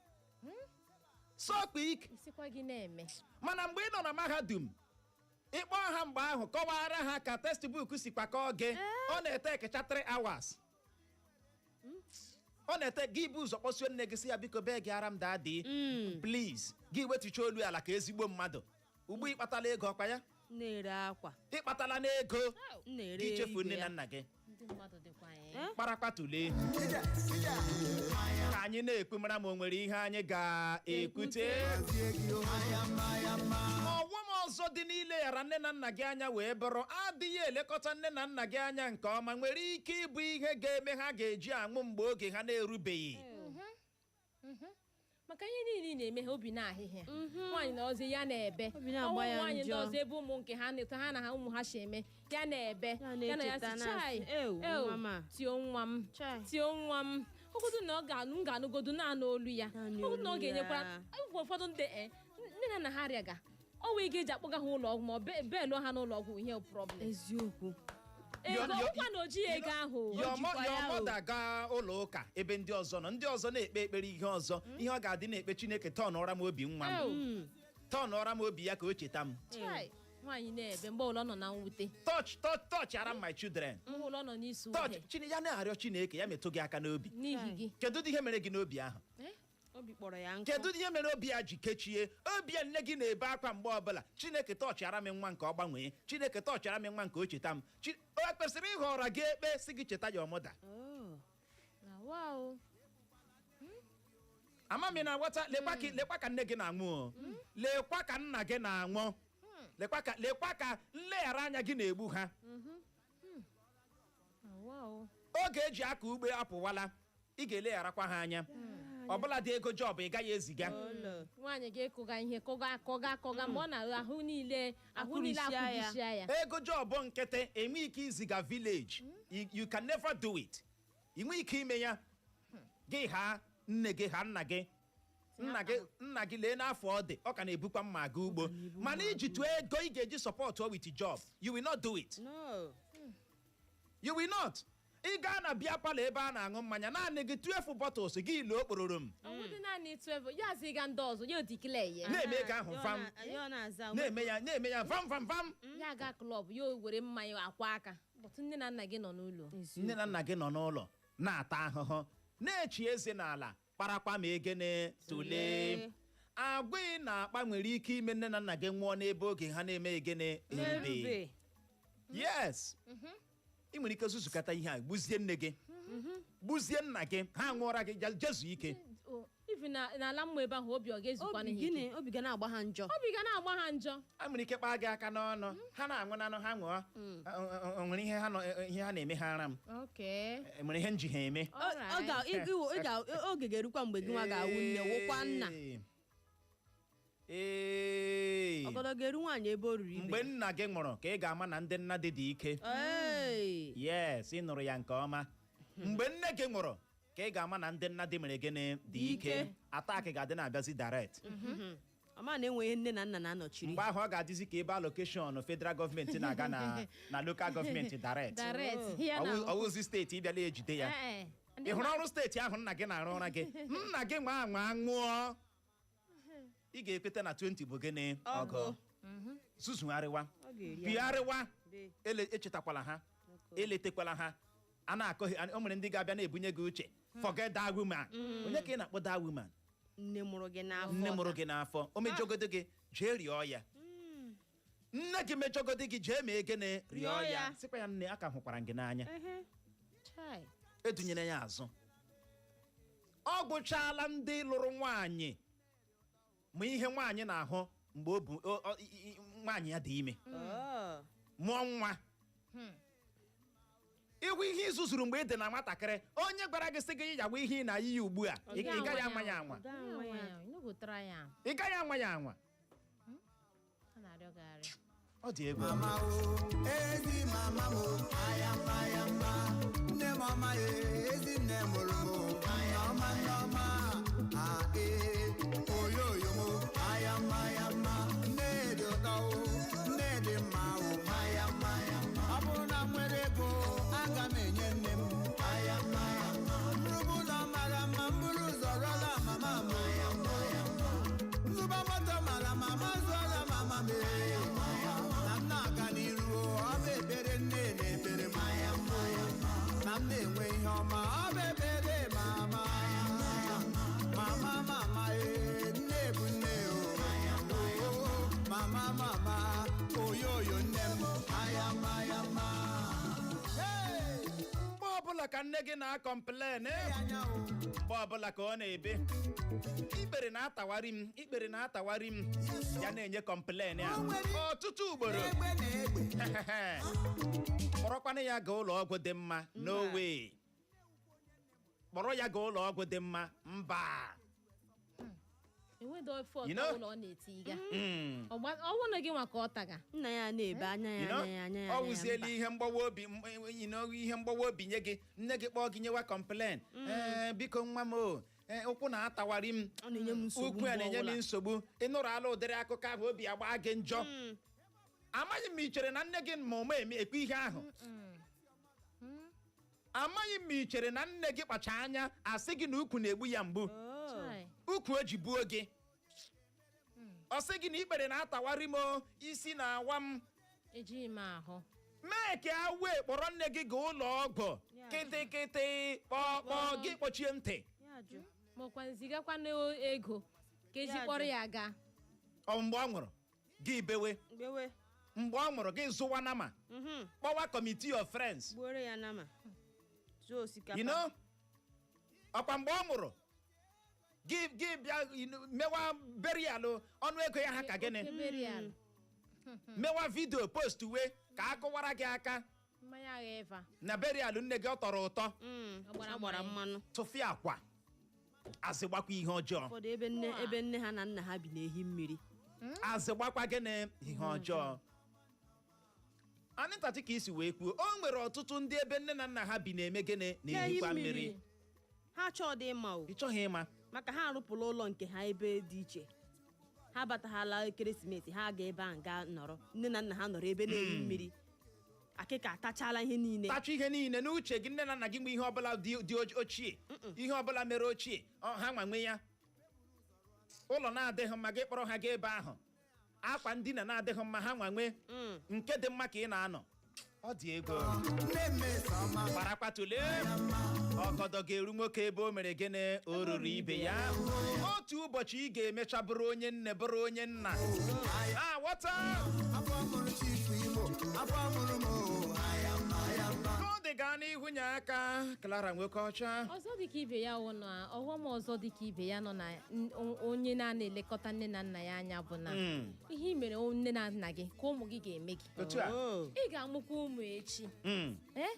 so quick. Isikwa gị na-eme. Mana mgbe ị nọ na mahadum, ịkpọ ha mgbe ahụ, kọwara ha ka textbook si kwakọọ gị, ọ na-ete ekecha 3 hours. Ọ na-ete gị bụ ụzọ kpọsuo nne gị, sị ya biko bee gị ara m, daddy, please. Gị wetucha olu ala ka ezigbo mmadụ. Ugbu ịkpatala ego, ọkwa ya? M na-ere akwa. Ịkpatala n'ego, M na-ere gị chefuo igwe nne na ya. nna gị. Ndị Mmadụ dịkwa ya. Kparakpa tụlee ka anyị na-ekwu, mara ma o nwere ihe anyị ga-ekwute. Ọghọm ọzọ dị n'ileghara nne na nna gị anya wee bụrụ adịghị elekọta nne na nna gị anya nke ọma nwere ike ịbụ ihe ga-eme ha ga-eji anwụ mgbe oge ha na-erubeghị. Maka ihe niile ị na-eme ha, obi na-ahịhịa nwaanyị na ọzọ ya na-ebe. Obi na-agba Ọnwụ ya nwaanyị ndị njọ. ọzọ ebe ụmụ nke ha na-eto ha na ha ụmụ ha si eme, ya na-ebe. Ya Ya na ya na-echeta si na-asị, chai. "Ew, ew, nwa m a." Tio nwa m. Chai. Tio nwa m, ogodu na ọ ga-anụ, m ga-anụgodu naanị olu ya. Naanị Ogodu na ọ olu ga-enyekwara ya. ụfọdụ ndị nne na nna ha rịaga ọ wee ego eji akpọga ha ụlọ ọgwụ ma ọ belụọ ha n'ụlọ ọgwụ, ihe problem. Eziokwu. Ego ọkwa na oji ego ahụ. Jikwa Your ya o. mother gaa ụlọ ụka ebe ndị ọzọ nọ, ndị ọzọ na-ekpe ekpere ihe ọzọ, ihe ọ ga-adị na-ekpe, "Chineke, tọnụọra m obi nwa m." Ew. Tọnụọra m obi ya ka o cheta m. Chai. Nwaanyị na-ebe mgbe ụlọ nọ na mwute. Touch, touch, touch ara my children. Mgbe ụlọ nọ n'isi Touch uhe. Chine ya na-arịọ Chineke ya metụ gị aka n'obi. N'ihi gị. Kedu ihe mere gị n'obi ahụ? Eh? Obi kpọrọ ya nkụ. Kedu ihe mere obi ya ji kechie obi ya? Nne gị na-ebe akwa mgbe ọbụla, "Chineke, tọchara m nwa nke ọ gbanwee. Chineke, tọchara m nwa nke o cheta m." O kwesịrị ịhọrọ gị ekpe si gị cheta ya ọmụda. Oh. Na wow. Ama m ị na-aghọta. Lekwa ka, lekwa ka nne gị na-anwụ o, lekwa ka nna gị na-anwụ, lekwa ka nleghara anya gị na-egbu ha. Na wow. Oge eji aka ugbo apụwala, ị ga-elegharakwa ha anya, ọbụla dị ego job ị gaghị eziga. Olo. Nwaanyị ga-ekụga ihe, kụga, kụga, kụga, mgbe ọ na ahụ niile, ahụ niile Akụrịsịa ya. akụrịsịa ya. Ego job nkịtị enwe ike iziga village, you can never do it. Ị nwee ike ime ya, gị ha nne gị, ha nna gị, nna gị, nna gị, lee n'afọ ọ dị, ọ ka na-ebukwa mma aga ugbo, mana iji tụọ ego ị ga-eji support with job, you will not do it. No. You will not. Ị gaa na beer parlour ebe a na-aṅụ mmanya, naanị gị, 12 bottles gị loo kpororo m. Ọ bụdị naanị 12 ya azịga ndị ọzọ ya odikile ya. Na-eme ego ahụ vam. Ya ọ na-aza. Na-eme ya, na-eme ya vam vam vam. Ya aga club, ya were mmanya akwa aka bụtụ. Nne na nna gị nọ n'ụlọ. Nne na nna gị nọ n'ụlọ na-ata ahụhụ, na-echi eze n'ala, kparakwa ma egene tụlee agwa ị na-akpa nwere ike ime nne na nna gị nwụọ n'ebe oge ha na-eme egene erube. Erube. Yes, ị nwere ike zuzukata ihe a, gbuzie nne gị, gbuzie nna gị, ha nwụọra gị jezu ike. Ifi na n'ala mmụọ ebe ahụ, obi ọ ga-ezukwana Obi ha ike? gịnị? Obi ga na-agba ha njọ. Obi ga na-agba ha njọ. A nwere ike kpaa gị aka n'ọnụ, ha na-aṅụ nanụ, ha ṅụọ. O nwere ihe ha nọ, ihe ha na-eme ha ara m. E nwere ihe nji ha eme. Ọ ga oge ga-erukwa mgbe gị nwa ga-awụ nne, wụkwa nna. Ee. Ọgọdọ ga-eru nwaanyị ebe o ruru ibe. Mgbe nna gị nwụrụ ka ị ga-ama na ndị nna dị dị ike. Ee. Yes, ị nụrụ ya nke ọma. Mgbe nne gị nwụrụ ka ị ga-ama na ndị nna dị mere gịnị? Dị ike. Ike. Attack ga-adị na-abịazi direct. Ọma na enweghị nne na nna na-anọchiri. Mgbe ahụ ọ ga-adịzi ka ebe allocation federal gọọmenti na-aga na local gọọmenti direct. Direct ya na Ọwụzi steeti ịbịala ejide ya. Ee, Ị hụrụ ọrụ steeti ahụ nna gị na-arụ ụra gị, nna gị nwa anwa ṅụọ, ị ga-ekweta na 20 bụ gịnị? Ọgụ zuzugharịwa. Ọ ga-eri. Pịgharịwa. Be. Ele echetakwala ha, eletekwala ha a na-akọ. O nwere ndị ga-abịa na-ebunye gị uche, "Forget that woman." Onye ka ị na-akpọ that woman? Nne mụrụ gị n'afọ. Nne mụrụ gị n'afọ, o mejọgodo gị, jee rịọ ya. Nne gị mejọgodo gị, jee mee gịnị? Rịọ Rịọ ya. ya. Sịkwa ya, "Nne, aka hụkwara m gị n'anya." Ehe. Chai. Edunyere ya azụ. Ọ gwụchaala ndị lụrụ nwaanyị ma ihe nwaanyị na-ahụ mgbe o bu nwaanyị ya dị ime, Oh. mụọ nwa. Ịhụ ihe izuzuru mgbe ị dị na nwatakịrị, onye gwara gị sị gị yawa ihe ị na-ayị ya ugbu a, ị gaghị anwa ya anwa. Ọ gaghị anwa ya. You no go try am. Ị gaghị anwa ya anwa. A na-arịọ gị arịọ. Ọ dị egwu. Mama o, ezi mama m o, aya mma ya mma, nne m ọma ye, ezi nne mụrụ m o, nneọma nneọma, a ee, oyoyo m o, aya mma ya mma, nne dị ụtọ o, nne dị mma o, aya mma ya mma. Ọ bụrụ na m nwere ego, aga m enye nne m, aya mma ya mma. Nrụbụ ụlọ mara mma, m buru ụzọ rụọla mama m, aya mma ya mma. Nzụba moto mara mama, zụọla mama m ee. Na m na-aga n'iru, ọ bụ ekpere nne na-ekpere m. Na m na-enwe ihe ọma, ọ bụ ekpere. ọbụla ka nne gị na-acomplain, mgbe ọbụla ka ọ na-ebe, "Ikpere na-atawari m, ikpere na-atawari m." Ya na-enye complain a ọtụtụ ugboro. Egbe na egbe. Kpọrọkwanụ ya gaa ụlọ ọgwụ dị mma? No way. Kpọrọ ya gaa ụlọ ọgwụ dị mma? Mba. Enweghị ofe You ọtọ know? ụlọ ọ na-etiga. Ọwụ na gị nwa ka ọ taga. Nna ya na-ebe anya You ya know, anya ya anya ya ọ anya ya, wụziela mba. ihe mgbawa obi ihe mgbawa obi nye gị. Nne gị kpọọ gị, nyewa complain, "Ee, biko nwa m o, ee, ụkwụ na-atawari m." Ọ na-enye m nsogbu "Ụkwụ a mgbe na-enye m ọbụla. nsogbu." Ị nụrụ ala ụdịrị akụkọ ahụ, obi agba gị njọ. Amaghị m ma ị chere na nne gị ma ụma eme ekwe ihe ahụ. Amaghị m ma ị chere na nne gị kpacha anya asị gị na ukwu na-egbu ya mgbu. Oh. Chai. Ukwu o ji buo gị, ọ sị gị na ikpere na-atawari m o, isi na-awa m. Ejighị m ahụ. Mee ka a wee kpọrọ nne gị gaa ụlọ ọgwụ. Kịtịkịtị kpọkpọ gị, kpọchie ntị. Ya jụ. Makwa zigakwana ego ka eji Ya kpọrọ jụ. ya gaa. Ọ mgbe ọ nwụrụ gị bewe. Gbewe. Mgbe ọ nwụrụ gị zụwa nama, kpọwa committee of friends. Gbuoro ya nama, zụọ osikapa. Ọkwa mgbe ọ nwụrụ gị, gị bịa mewa burial, ọnụ ego ya ha ka gịnị? Oke burial. Mewa video post wee ka a kụwara gị aka. Mmanya agha eva. Na burial nne gị, ọ tọrọ ụtọ. Ọ gbara Ọ gbara mmanya. mmanụ. Tụfịa akwa, azị gbakwa ihe ọjọọ. Ụfọdụ ebe nne, ebe nne ha na nna ha bi na-ehi mmiri. Azị gbakwa gịnị? Ihe ọjọọ. Anịtati ka isi wee kwuo, o nwere ọtụtụ ndị ebe nne na nna ha bi na-eme gịnị? Na-ehikwa mmiri. Ha chọọ dị ịma o. Ị chọghị ịma. Maka ha arụpụla ụlọ nke ha ebe dị iche, ha bataghala ekeresimesi, ha ga ebe ahụ gaa nọrọ. Nne na nna ha nọrọ ebe na-ehi mmiri, akịka atachala ihe niile. Tacha ihe niile. N'uche gị, nne na nna gị nwe ihe ọbụla dị ochie, ihe ọbụla mere ochie, ha nwa nwe ya. Ụlọ na-adịghị mma, gị kpọrọ ha gaa ebe ahụ. Akwa ndina na-adịghị mma, ha nwa nwe. Nke dị mma ka ị na-anọ. Ọ dị ego. Nne Mmesoma. Gbarakwa tụlee, ọgọdọ ga-eru nwoke ebe o mere gịnị? O ruru ibe ya. Otu ụbọchị ị ga-emecha bụrụ onye nne, bụrụ onye nna. A ghọta. Afọ mụrụ Chief Imo, afọ mụrụ m o, aya mma, aya mma. Ka ọ dị, gaa n'ihu, nye aka Clara nwoke ọcha. Ọzọ dịka ibe ya wụ na ọghọm ọzọ dịka ibe ya nọ na onye na-ana elekọta nne na nna ya anya bụ na ihe i mere nne na nna gị ka ụmụ gị ga-eme gị. Otu a. Oh. Ị ga-amụkwa ụmụ echi. Ee,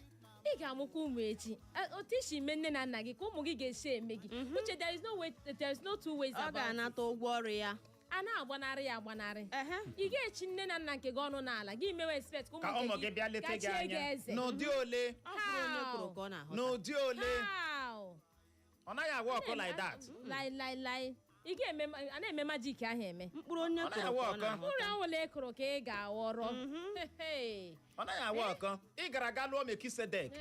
ị ga-amụkwa ụmụ echi. Otu isi mee nne na nna gị ka ụmụ gị ga-esi eme gị. Uche, there is no way, there is no two ways Ọ about it. ga-anata ụgwọ ọrụ ya. A na-agbanarị ya agbanarị. Ehe. Ị ga-echi nne na nna nke gị ọnụ n'ala, gị mewe expect ka Ka ụmụ gị bịa leta gị gachie gị anya eze. n'ụdị ole? Ọ bụrụ onye kwuru ka ọ na-ahụta. N'ụdị ole? How? Ọ naghị awa ọkụ like that. Lai lai lai, ị ga-eme, a na-eme magic ahụ eme. Mkpụrụ onye Ọ naghị kụrụ awa ka ọ ọkọ. na-ahụta. Mkpụrụ anwụla ịkụrụ ka ị ga-aghọrọ. Hey. Ọ naghị awa ọkọ. Ị gara aga lụọ Mekisedek,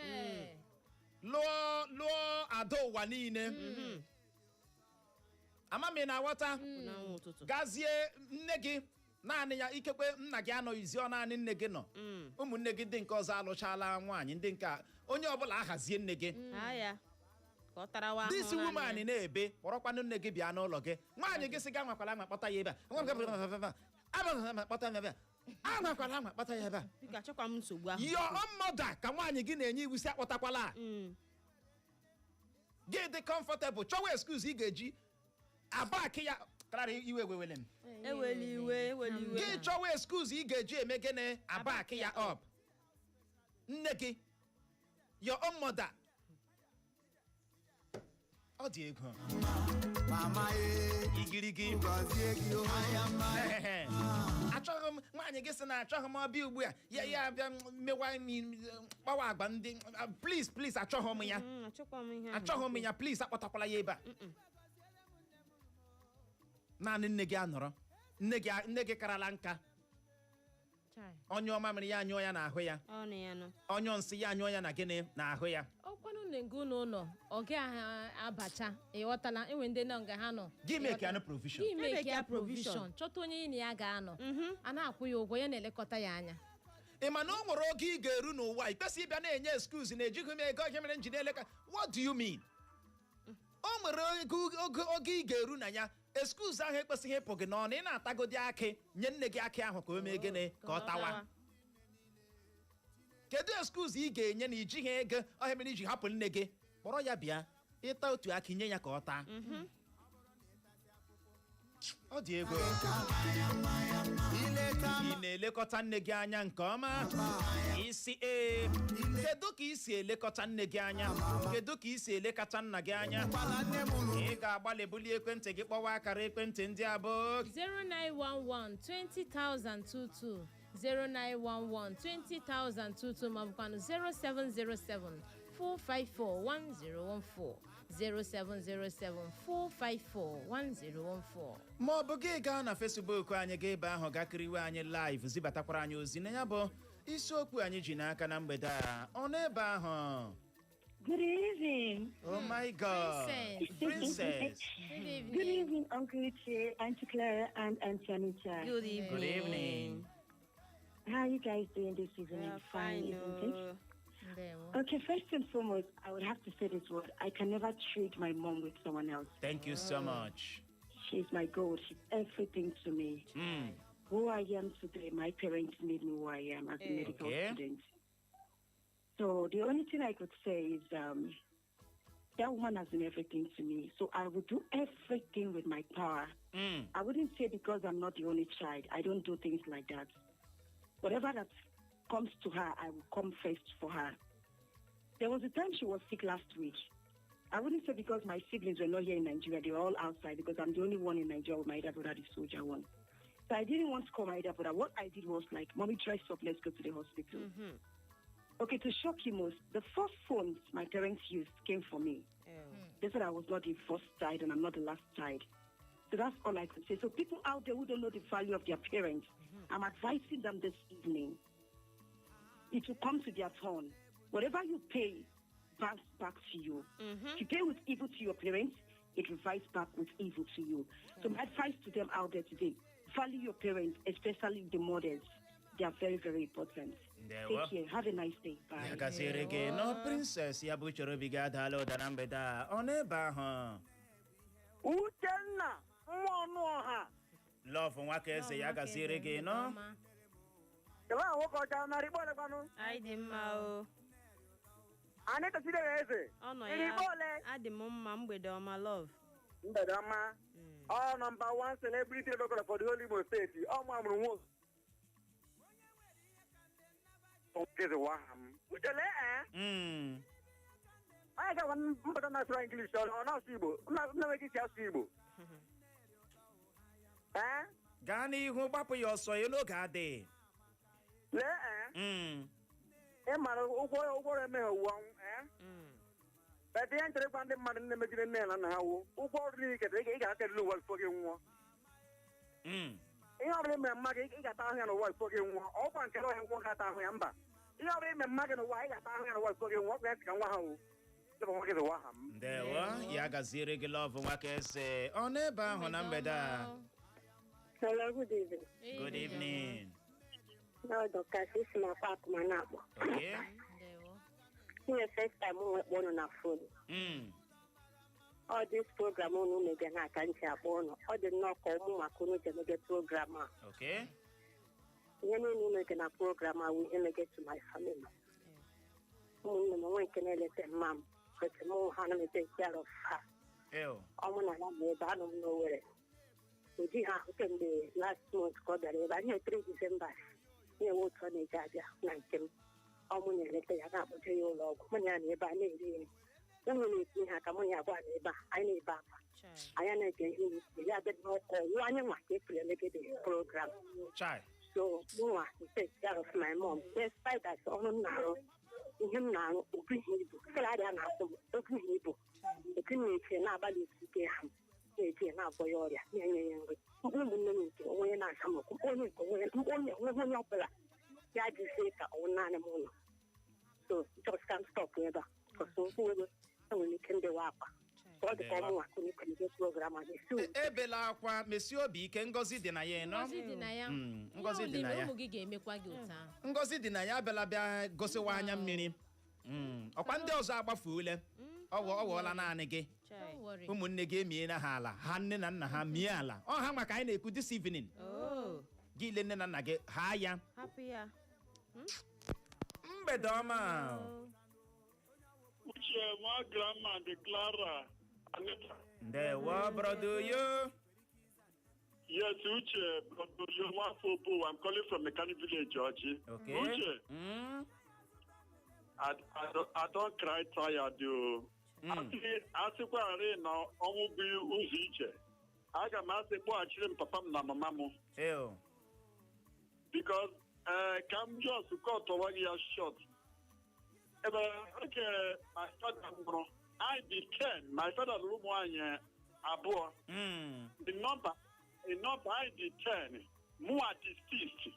lụọ ada ụwa niile. Ama m ị na-aghọta. N'anwụ ụtụtụ. Gazie nne gị naanị ya, ikekwe nna gị anọghịzi, ọ naanị nne gị nọ. Ụmụnne gị ndị nke ọzọ alụchala nwaanyị, ndị nke a- onye ọbụla ahazie nne gị. Ha ya ka ọ tarawa ahụhụ This naanị woman ya. na-ebe, kpọrọkwanụ nne gị bịa n'ụlọ gị. Nwaanyị gị sị gị anwakwala anwa kpọta ya ebe a, anwakwala kpọta ya ebe a, anwakwala anwa kpọta ya ebe a. Biko, achọkwa m nsogbu ahụ. Your own mother ka nwaanyị gị na-enye iwu si akpọtakwala. Gị dị comfortable chọwa excuse ị ga-eji abak ya. Clara, iwe wewele m. Ewela iwe, ewela iwe. Gị chọwa excuse ị ga-eji eme gịnị? Aback ya up. Nne gị, your own mother. Ọ dị egwu. Mama e. Igirigi. Gọzie gị o. Aya mma. Achọghị m. Nwaanyị gị sị na achọghị m ọbịa ugbu a, ya bịa mewa kpawa agba ndị. Please, please, achọghị m ya. Achọkwa m ihe ahụ. Achọghị m ya, please, akpọtakwala ya ebe a. Naanị nne gị anọrọ, nne gị karala nka. Chai. Onye ọma mere ya anyụọ ya n'ahụ ya. Ọnụ ya nọ. Onye nsị ya anyụọ ya na gịnị? N'ahụ ya. Ọkwanụ na nke unu ụlọ ọ gaghị abacha, ịghọtala? Enwe ndị nọ nga ha nọ. Gị make ya provision. Gị make Make ya ya provision. provision, chọta onye ị na ya ga-anọ, a na-akwụ ya ụgwọ, ya na-elekọta ya anya. Ị ma na o nwere oge ị ga-eru n'ụwa, ị kwesịghị ịbịa na-enye excuse na ejighị m ego, ihe mere m ji na-eleka. What do you mean? O nwere oge ị ga-eru na ya, excuse ahụ ekwesịghị ịpụ gị n'ọnụ. Ị na-atagodi akị, nye nne gị akị ahụ ka o mee gịnị? Ka ọ tawa. Kedu excuse ị ga-enye na ijighị ego ọhịa mere iji hapụ nne gị? Kpọrọ ya bịa, ịta otu aka nye ya ka ọ taa. Ọ dị ego. Ị na-elekọta nne gị anya nke ọma? Isi ee, kedu ka ị si elekọta nne gị anya? Kedu ka ị si elekọta nna gị anya? Ị ga-agbalị bulie ekwentị gị, kpọwa akara ekwentị ndị a bụ 0911 20022, 0911 20022, maọbụkwanụ 0707 454 1014, 0707 454 1014. Ma ọ bụ gị gaa na Facebook anyị, gaa ebe ahụ gakiriwe anyị live, zibatakwara anyị ozi na ya bụ isiokwu anyị ji n'aka na mgbede a. Ọ n'ebe ahụ. Good evening. Oh my God. Princess. Princess. Good evening. Good evening, Uncle Uche, Auntie Clara, and Auntie Anita. Good evening. Good evening. How are you guys doing this evening? We are fine. Isn't it? Oh. Ndewo. Okay, first and foremost, I would have to say this word. I can never trade my mom with someone else. Thank you so much. She's my gold. She's everything to me. Who I am today, my parents made me who I am as a medical student. So the only thing I could say is that woman has been everything to me. So I would do everything with my power. I wouldn't say because I'm not the only child. I don't do things like that. Whatever that comes to her, I will come first for her. There was a time she was sick last week. I wouldn't say because my siblings were not here in Nigeria, they were all outside, because I'm the only one in Nigeria with my elder brother, the soldier one. So I didn't want to call my elder brother. What I did was like, "Mommy, dress up, let's go to the hospital." Okay, to shock you most, the first phones my parents used came for me. They said I was not the first child and I'm not the last child. So that's all I could say. So people out there who don't know the value of their parents, I'm advising them this evening. It will come to their turn. Whatever you pay, bounce back to you. If you pay with evil to your parents, it reverts back with evil to you. So my advice to them out there today, value your parents, especially the mothers. They are very, very important. Ndewo. Take care. Have a nice day. Bye. Ya gaziere gị nọ, Princess. Ya bụ chọrọ obi gị adaala ụda na mgbede a. Ọ n'ebe ahụ. Uchenna nwa ọnụ ọha. Love nwa eze, ya gaziere gị nọ. Kele ahụ nwoke ọcha narị ikpe olekwanụ? Anyị dị mma o. Anyị tachidere eze. Ọ nọ Iri ya. ikpe ole? Adị m mma, mgbede ọma, Love. Mgbede ọma. Ọ number one celebrity local for the whole Imo State. Ọ mụ amụrụ nwa nkeziwa ha m. Uche lee ee. Onye ga-agwa mbata na-asụrụ English, ọ na-asụ Igbo. Nna nweghị isi asụ Igbo. Ee? Gaa n'ihu, gbapụ ya ọsọ ya n'oge adịghị. Lee ee. Ị mara ụgwọ ọrụ emeghe owu ọnwụ ee. Ete ihe nchere gwa ndị mmadụ nne megide nne na nna ha wụ ụgwọ ọrụ niile iketa ị ga-ata eriri ụwa before gị nwụọ. Ihe ọbụla ime mma gị, ị ga-ata ahụ ya n'ụwa before gị nwụọ. Ọkwa nke ọhịa nwụọ ga-ata ahụ ya mba. Ihe ọbụla ime mma gị n'ụwa, ị ga-ata ahụ ya n'ụwa before gị nwụọ. Ọkwa ya sị ka nwa ha wụ. Dịbụ nwa gị zụwa ha m. Ndewo, ya gaziere gị, Love nwa eze. Ọ n'ebe ahụ na mgbede a. Hello, good evening. Good evening. No, Dr. Sisi na Park ma na-akpọ. Ndewo. Ihe first time m nwekpọ unu na phone. Ọ this program unu mege na aka ntị akpọ unu. Ọ dị nnọọ ka ụmụ maka unu ji emege program a. Ihe niile unu mege na program a wụ ihe mege to my family. Ụmụnne m onwe nke na-eleta mma m. But mụ ha na m take care of her. Ew. Ọ mụ na ya ma ebe anọ m n'Owerri. O jighị ahụ kemgbe last month ka ọ bịara ebe a. Ihe 3 December na-enwe otu ọ na-eji abịa na nke m. Ọ mụ na-eleta ya, na-akpọje ya ụlọ ọgwụ. Mụ na ya na ebe a na-eri nri. Ụmụ na-etinye ha ka mụ na ya abụọ na ebe a anyị na-ebe akwa. Anyị na-ege ihe unu ya abịa n'ọkụ ọwụ anyị nwa ka efere emegide program. Chai. So mụnwa take care of my mom despite that ọrụ m na-arụ, ihe m na-arụ obughị ibu, salary a na-akwụ m obughị ibu. Etu m na-eche na-agbalị otu ike ha m na-eji ya na-agwọ ya ọrịa, na-enye ya nri. Mkpụ ụmụnne m nke onwe onye na-asa m okwu, onye nke onwe onye onwe onye ọbụla ya adịzie ka ọwụ naanị m ụlọ. So just ka m stop ebe a because okwu ego enwere m ike ndewa akwa ka ọ dị ka ọmụnwa ka onye kwenye program a na-esi. Ebela akwa, mesie obi ike, ngọzi dị na ya ịnọ. Ngọzi dị na ya. Ngọzi dị na ya. Ụmụ gị ga-emekwa gị otu ahụ. Ngọzi dị na ya, abịala bịa gosiwa anya mmiri. Ọkwa ndị ọzọ agbafuole, ọ wụọla naanị gị. Don't worry. Ụmụnne gị emiela ha ala ha, nne na nna ha mie ala ọ ha maka anyị na-ekwu this evening. Oh, Gị ile nne na nna gị ha ya. Hapụ ya. Mgbede ọma. Uche nwa grandma dị Clara Anita. Ndewo, brother Oyo. Yes, Uche, brother Oyo nwafọ Obowo. I'm calling from Mechanic Village, Ochi. Okay. Uche, I don't cry tired o. Asịkwarị na ọnwụ bụ ụzọ ije. Aga m asị kpọghachiri m papa m na mama m. Ew. Because ka m just kọtọwa gị ya short. Ebe oke my father nwụrụ, I dị 10, my father lụrụ ụmụ nwaanyị abụọ. The number I dị 10, mụnwa dị 6.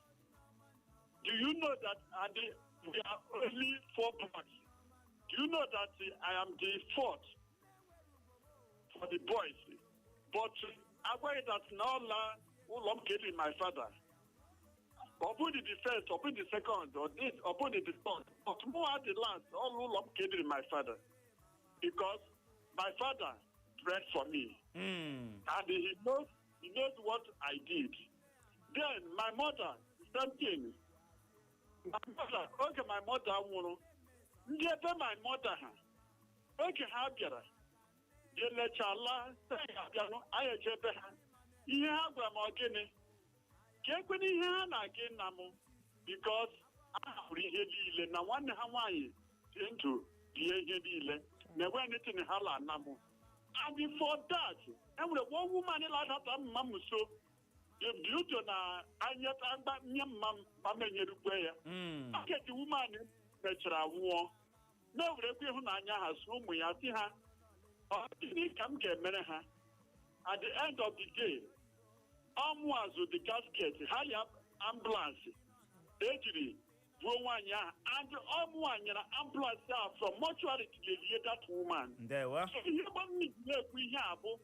Do you know that and we are only 4 boys? Do you know that I am the 4th for the boys? But agwaghị that na ọla ụlọ m keli my father. Ọ bụghị the first, ọ bụghị the second, or this, ọ bụghị the third. But more the last, all ụlọ m keliri my father. Because my father prayed for me. And he knows what I did. Then my mother, same thing. My mother, oge my mother nwụrụ, ndị ebe my mother ha, oge ha bịara, elechala, sị ha bịanụ, anyị eje ebe ha. Ihe ha gwara m ọ gịnị? Ka ekwena ihe ha na-aga nna m, because a hapụrụ ihe niile na nwanne ha nwaanyị dị ndụ rie ihe niile na enweghị anything ha la ana m. And before that, enwere one woman ladata mma m so dị na anya nye mma m ma enyerukwe ya. Oge woman mechara nwụọ, na-ewerekwa ịhụnanya ha so ụmụ ya si ha, ọ gịnị ka m ga-emere ha? At the end of the day, ọmụazụ the casket ha ya ambulance ejiri buo nwaanyị ahụ, and ọmụa nyere ambulance ahụ from mortuary to lelie that woman. Ndewo. So ihe gbammi na-ekwu ihe a bụ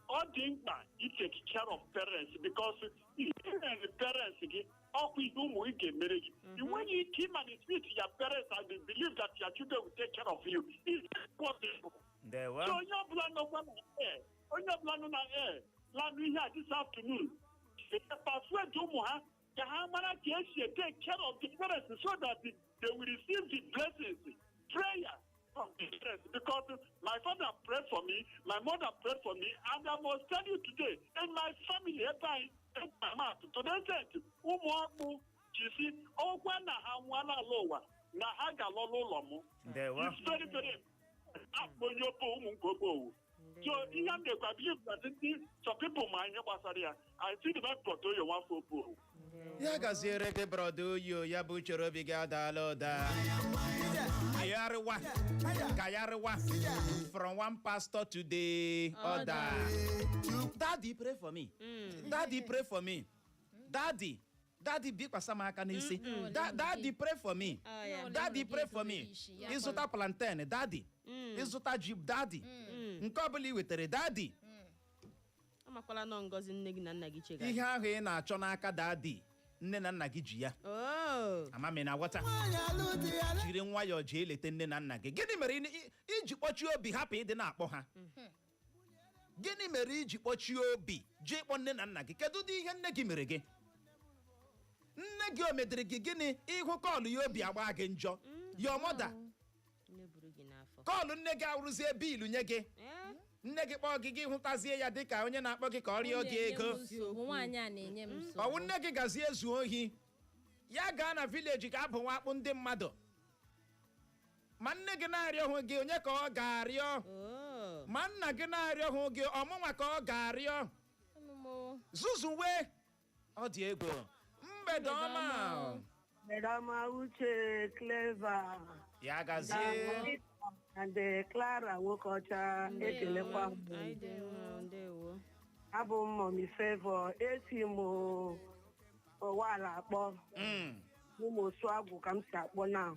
ọ dị mkpa i take care of parents, because ihe mere parents gị ọkwa ihe ụmụ gị ga-emere gị. Ị nweghị ike ịmanipulate your parents and they believe that your children will take care of you. It's possible. Ndewo. So onye ọbụla nọkwa na air, onye ọbụla nọ na air lanụ ihe a this afternoon, persuade ụmụ ha ka ha mara ka esi take care of the parents so that they will receive the blessings, prayer from the parents. Because my father prayed for me, my mother prayed for me, and I must tell you today, in my family, ebe anyị mama to the extent ụmụ ọkpụ jisi ọkwa na ha nwụọla ala ụwa na ha ga-alọla ụlọ m. It's very, very akpụ onye obo ụmụ nke obowu. So ihe m na-ekwu, I believe that some people ma ihe gbasara ya. I see the man plot oyo nwafọ obowu. Ya gaziere gị, brother Oyo, ya bụ uchoro obi gị adaala ụda. Kayarịwa, kayarịwa from one pastor to the other. Daddy, pray for me. Daddy, pray for me. Daddy, daddy, bikwasa m aka n'isi. Daddy, pray for me. Daddy, pray for me. Ịzụta plantain, daddy. Ịzụta ji, daddy. Nke ọbụla ị wetere, daddy. Amakwala nọ ngọzi nne gị na nna gị chegara. Ihe ahụ ị na-achọ n'aka daddy, nne na nna gị ji ya. Amami na ghọta. Jiri nwayọọ jee leta nne na nna gị. Gịnị mere iji kpọchie obi hapụ ịdị na-akpọ ha? Gịnị mere iji kpọchie obi jee kpọ nne na nna gị? Kedu ụdị ihe nne gị mere gị? Nne gị o medere gị gịnị? Ịhụ kọọlụ ya obi agba gị njọ. Your mother. Kọọlụ nne gị awụrụzie biilu nye gị. Nne gị kpọọ gị, gị hụtazie ya dịka onye na-akpọ gị ka ọ rịọ gị ego. Ọwụ nne gị gazie zuo ohi, ya gaa na vileji ka abụ akpụ ndị mmadụ. Ma nne gị na-arịọ hụ gị, onye ka ọ ga-arịọ? Ma nna gị na-arịọ hụ gị, ọmụnwa ka ọ ga-arịọ? Zuzuwe, ọ dị egwu. Mgbede ọma. Mgbede ọma, Uche, Clever. Ya gazie. And Clara Nwokocha, ekelekwa m. Abụ m Mommy Favor, esi m ụwala akpọ. Ụmụ osu agwụ ka m si akpọ na.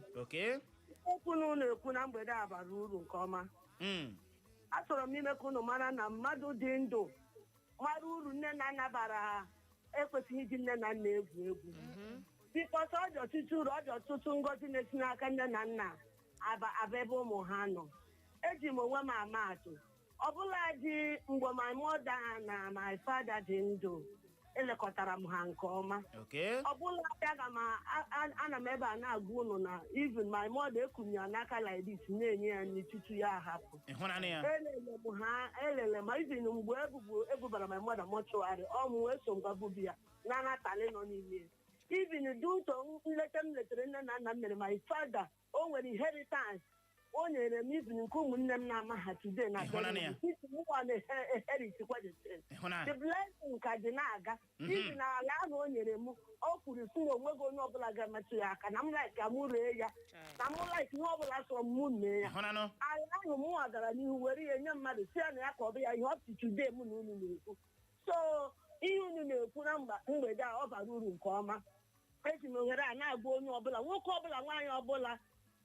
Okwu na ụlọ ekwu na mgbede a bara uru nke ọma. Achọrọ m ime ka unu mara na mmadụ dị ndụ mara uru nne na nna bara ha ekwesịghị iji nne na nna egwu egwu. Bikọta ọ dị ọtụtụ uru, ọ dị ọtụtụ ngọzi na-esi n'aka nne na nna aba ebe ụmụ ha nọ. Eji m onwe m ama atụ. Ọbụla dị mgbe my mother na my father dị ndụ, Elekọtara m ha nke ọma. Ọ bụla aga m ana m ebe a na-agwa ụnụ na even my mother ekunye ya n'aka like this, na-enye ya nri tutu ya ahapụ. Ịhụnanị ya. Elele m ha, elele ma even mgbe ebubara my mother mortuary, ọmụ eso m gabubi ya na natali nọ n'ime ya. Even due to nleta m letere nne na nna m mere, my father o nwere inheritance o nyere m, even nke ụmụnne m na-ama ha today na Ịhụnanị ya. mụnwa na-eherit kwa the same. Ịhụnanị. The blessing ka dị na-aga. Izi na ala ahụ o nyere m, o kwuru sị na onweghị onye ọbụla ga-emetụ ya aka, na m like ka m ree ya, na m like ihe ọbụla sọrọ m mee ya. Ịhụnanụ. Ala ahụ mụnwa gara n'ihu were ihe nye mmadụ, si ya na ya ka ọ bụ ya ihe up to today mụ na unu na-ekwu. So ihe unu na-ekwu na mgbede a, ọ bara uru nke ọma. Eji m ohere a na-agwa onye ọbụla, nwoke ọbụla, nwaanyị ọbụla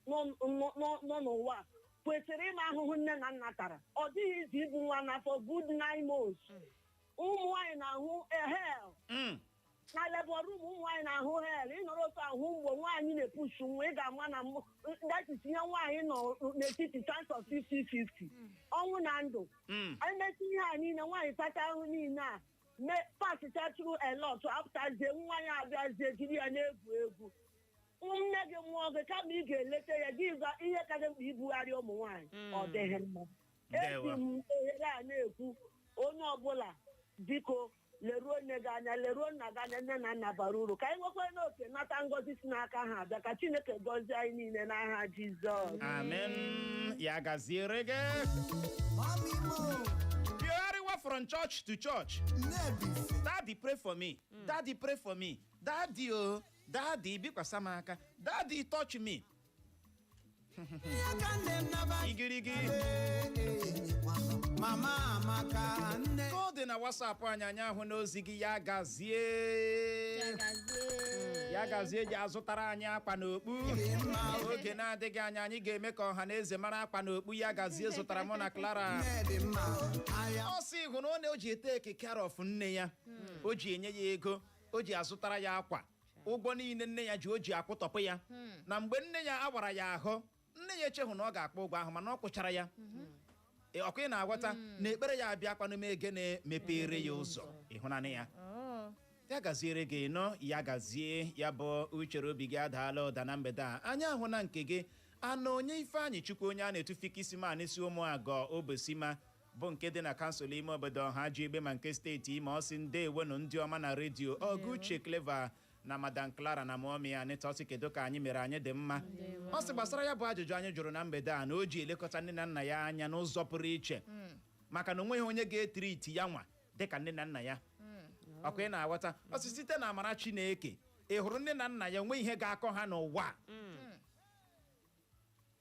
nọ n'ụwa a, kwesịrị ịma ahụhụ nne na nna tara. Ọ dịghị izu ibu nwa n'afọ good 9 months. Ụmụ nwaanyị na-ahụ hell na labour room. Ụmụ nwaanyị na-ahụ hell. Ịnọrọ otu ahụ mgbe nwaanyị na-epushu nwa, ị ga-ama na that is ihe nwaanyị nọ n'etiti chance of 50-50, ọnwụ na ndụ. Emesi ihe a niile, nwaanyị tacha ahụ niile a pasicha through a lot, apụtazie, nwa ya abịazie jiri ya na-egwu egwu. Nne gị mụọ gị, kama ị ga-eleta ya, gị gwa ihe kacha mkpa, ibugharị ụmụ nwaanyị, ọ dịghị mma. Ndewo. Eji m ohere a na-ekwu, onye ọbụla, biko, leruo nne gị anya, leruo nna gị anya. Nne na nna bara uru. Ka anyị nwekwa n'oke nata ngọzi si n'aka ha abịa. Ka Chineke gọzie anyị niile n'aha Jizọs. Amen. Ya gaziere gị. Pịgharịwa from church to church. "Daddy, pray for me. Daddy, pray for me. Daddy o, daddy, bikwasa m aka. Daddy, touch me." Igirigi. Mama Amaka nne. Ka ọ dị na WhatsApp anyị, anyị ahụ n'ozi gị. Ya gazie. Ya gazie. Ya gazie ji azụtara anyị akpa na okpu. Oge na-adịghị anya, anyị ga-eme ka ọha na eze mara akpa na okpu ya gazie zụtara mụ na Clara. Nne dị mma ahịa. Ọ sị hụ na ọ na-eji e-take care of nne ya, o ji enye ya ego, o ji azụtara ya akwa, ụgwọ niile nne ya ji, o ji akwụtọpụ ya. Na mgbe nne ya awara ya ahụ, nne ya echehụ na ọ ga-akpọ ụgwọ ahụ, mana ọ kwụchara ya. Ee, ọkwa ị na-aghọta na ekpere ya abịa kwanụ ege na-mepere ya ụzọ ịhụnanya ya. Oh. Ya gaziere gị nọ. Ya gazie. Ya bụ uchere obi gị adaala ụda na mgbede a. Anyị ahụ na nke gị anụ onye Ifeanyị Chukwu, onye a na-etufu Kisiman, si ụmụ agọ obosima bụ nke dị na kansụl ime obodo ọha ji egbe ma nke steeti Imo. Ọsị ndewonu, ndị ọma na redio ọgụ Uche, Clever na Madam Clara na mummy Anita. Ọsị kedu ka anyị mere? Anyị dị mma. Ọ sị gbasara ya bụ ajụjụ anyị jụrụ na mgbede a, na o ji elekọta nne na nna ya anya n'ụzọ pụrụ iche, maka na onweghị onye ga-etiri iti ya nwa dịka nne na nna ya. Ọkwa ị na-aghọta? Ọ sị site na amara Chineke, ị hụrụ nne na nna ya, onwe ihe ga-akọ ha n'ụwa a.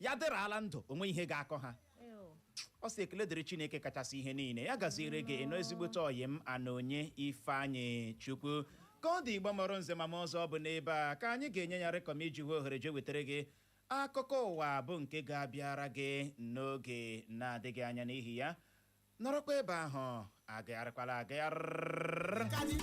Ya dịrị ala ndụ, onwe ihe ga-akọ ha. Ew. Ọ sị ekele dịrị Chineke kachasị ihe niile. Ya gaziere gị ịnọ, ezigbote ọyị m, ana onye Ifeanyị Chukwu. Ka ọ dị, Igbo mọrọ nze ma m ọzọ, bụ n'ebe a ka anyị ga-enye ya rekọm iji hụ ohere jee wetara gị akụkọ ụwa bụ nke ga-abịara gị n'oge na-adịghị anya. N'ihi ya, nọrọkwa ebe ahụ, agagharịkwala agagharị.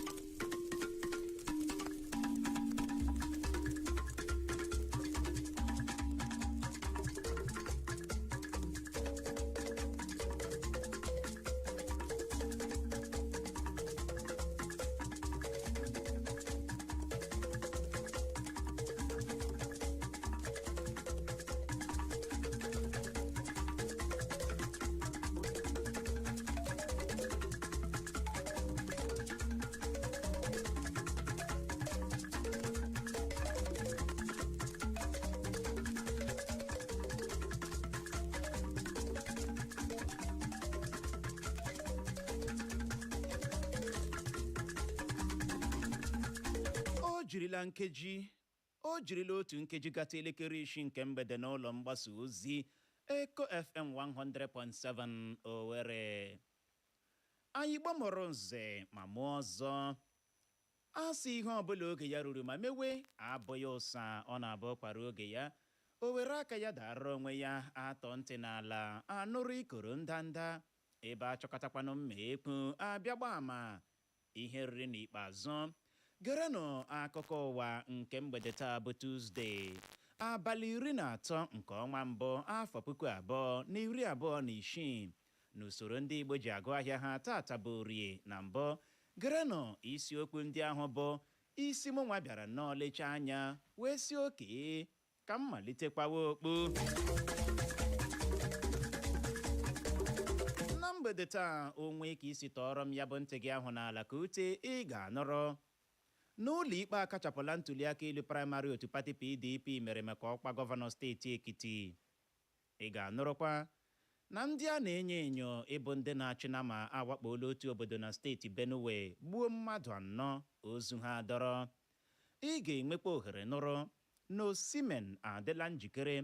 O jirila nkeji, o jirila otu nkeji gata elekere 6 nke mgbede n'ụlọ mgbasa ozi Eko FM 100.7 Owerri. Anyị gbamọrọ nze ma mụọ ọzọ. A sị ihe ọbụla oge ya ruru ma mewe abụghị ụsa, ọ na-abụ kwara oge ya o were aka ya dara onwe ya. Atọ ntị n'ala anụrụ ikoro ndanda ebe achọkọtakwanụ mma ekwu abịa gba ama ihe riri. N'ikpeazụ, gerenụ akụkọ ụwa nke mgbede taa bụ Tuzdee, abalị 13 nke ọnwa mbụ, afọ 2026, n'usoro ndị Igbo ji agụ ahịa ha. Tata bụ Orie na mbụ. Gerenụ isiokwu ndị ahụ bụ isi mụ nwa bịara nnọọ lechaa anya wee si oke ka m malitekwawa okpu. Na mgbede taa, onwe ka isi tọọrọ m ya bụ ntị gị ahụ n'ala ka ute, ị ga-anọrọ n'ụlọ ikpe akachapụla ntuliaka elu praịmarị otu pati PDP mere maka ọkwa gọvanọ steeti Ekiti. Ị ga-anụrụkwa na ndị a na-enyo enyo ịbụ ndị na-achị na ma awakpola otu obodo na steeti Benue, gbuo mmadụ anọ, ozu ha dọrọ. Ị ga-enwekwa ohere nụrụ na Osimhen adịla njikere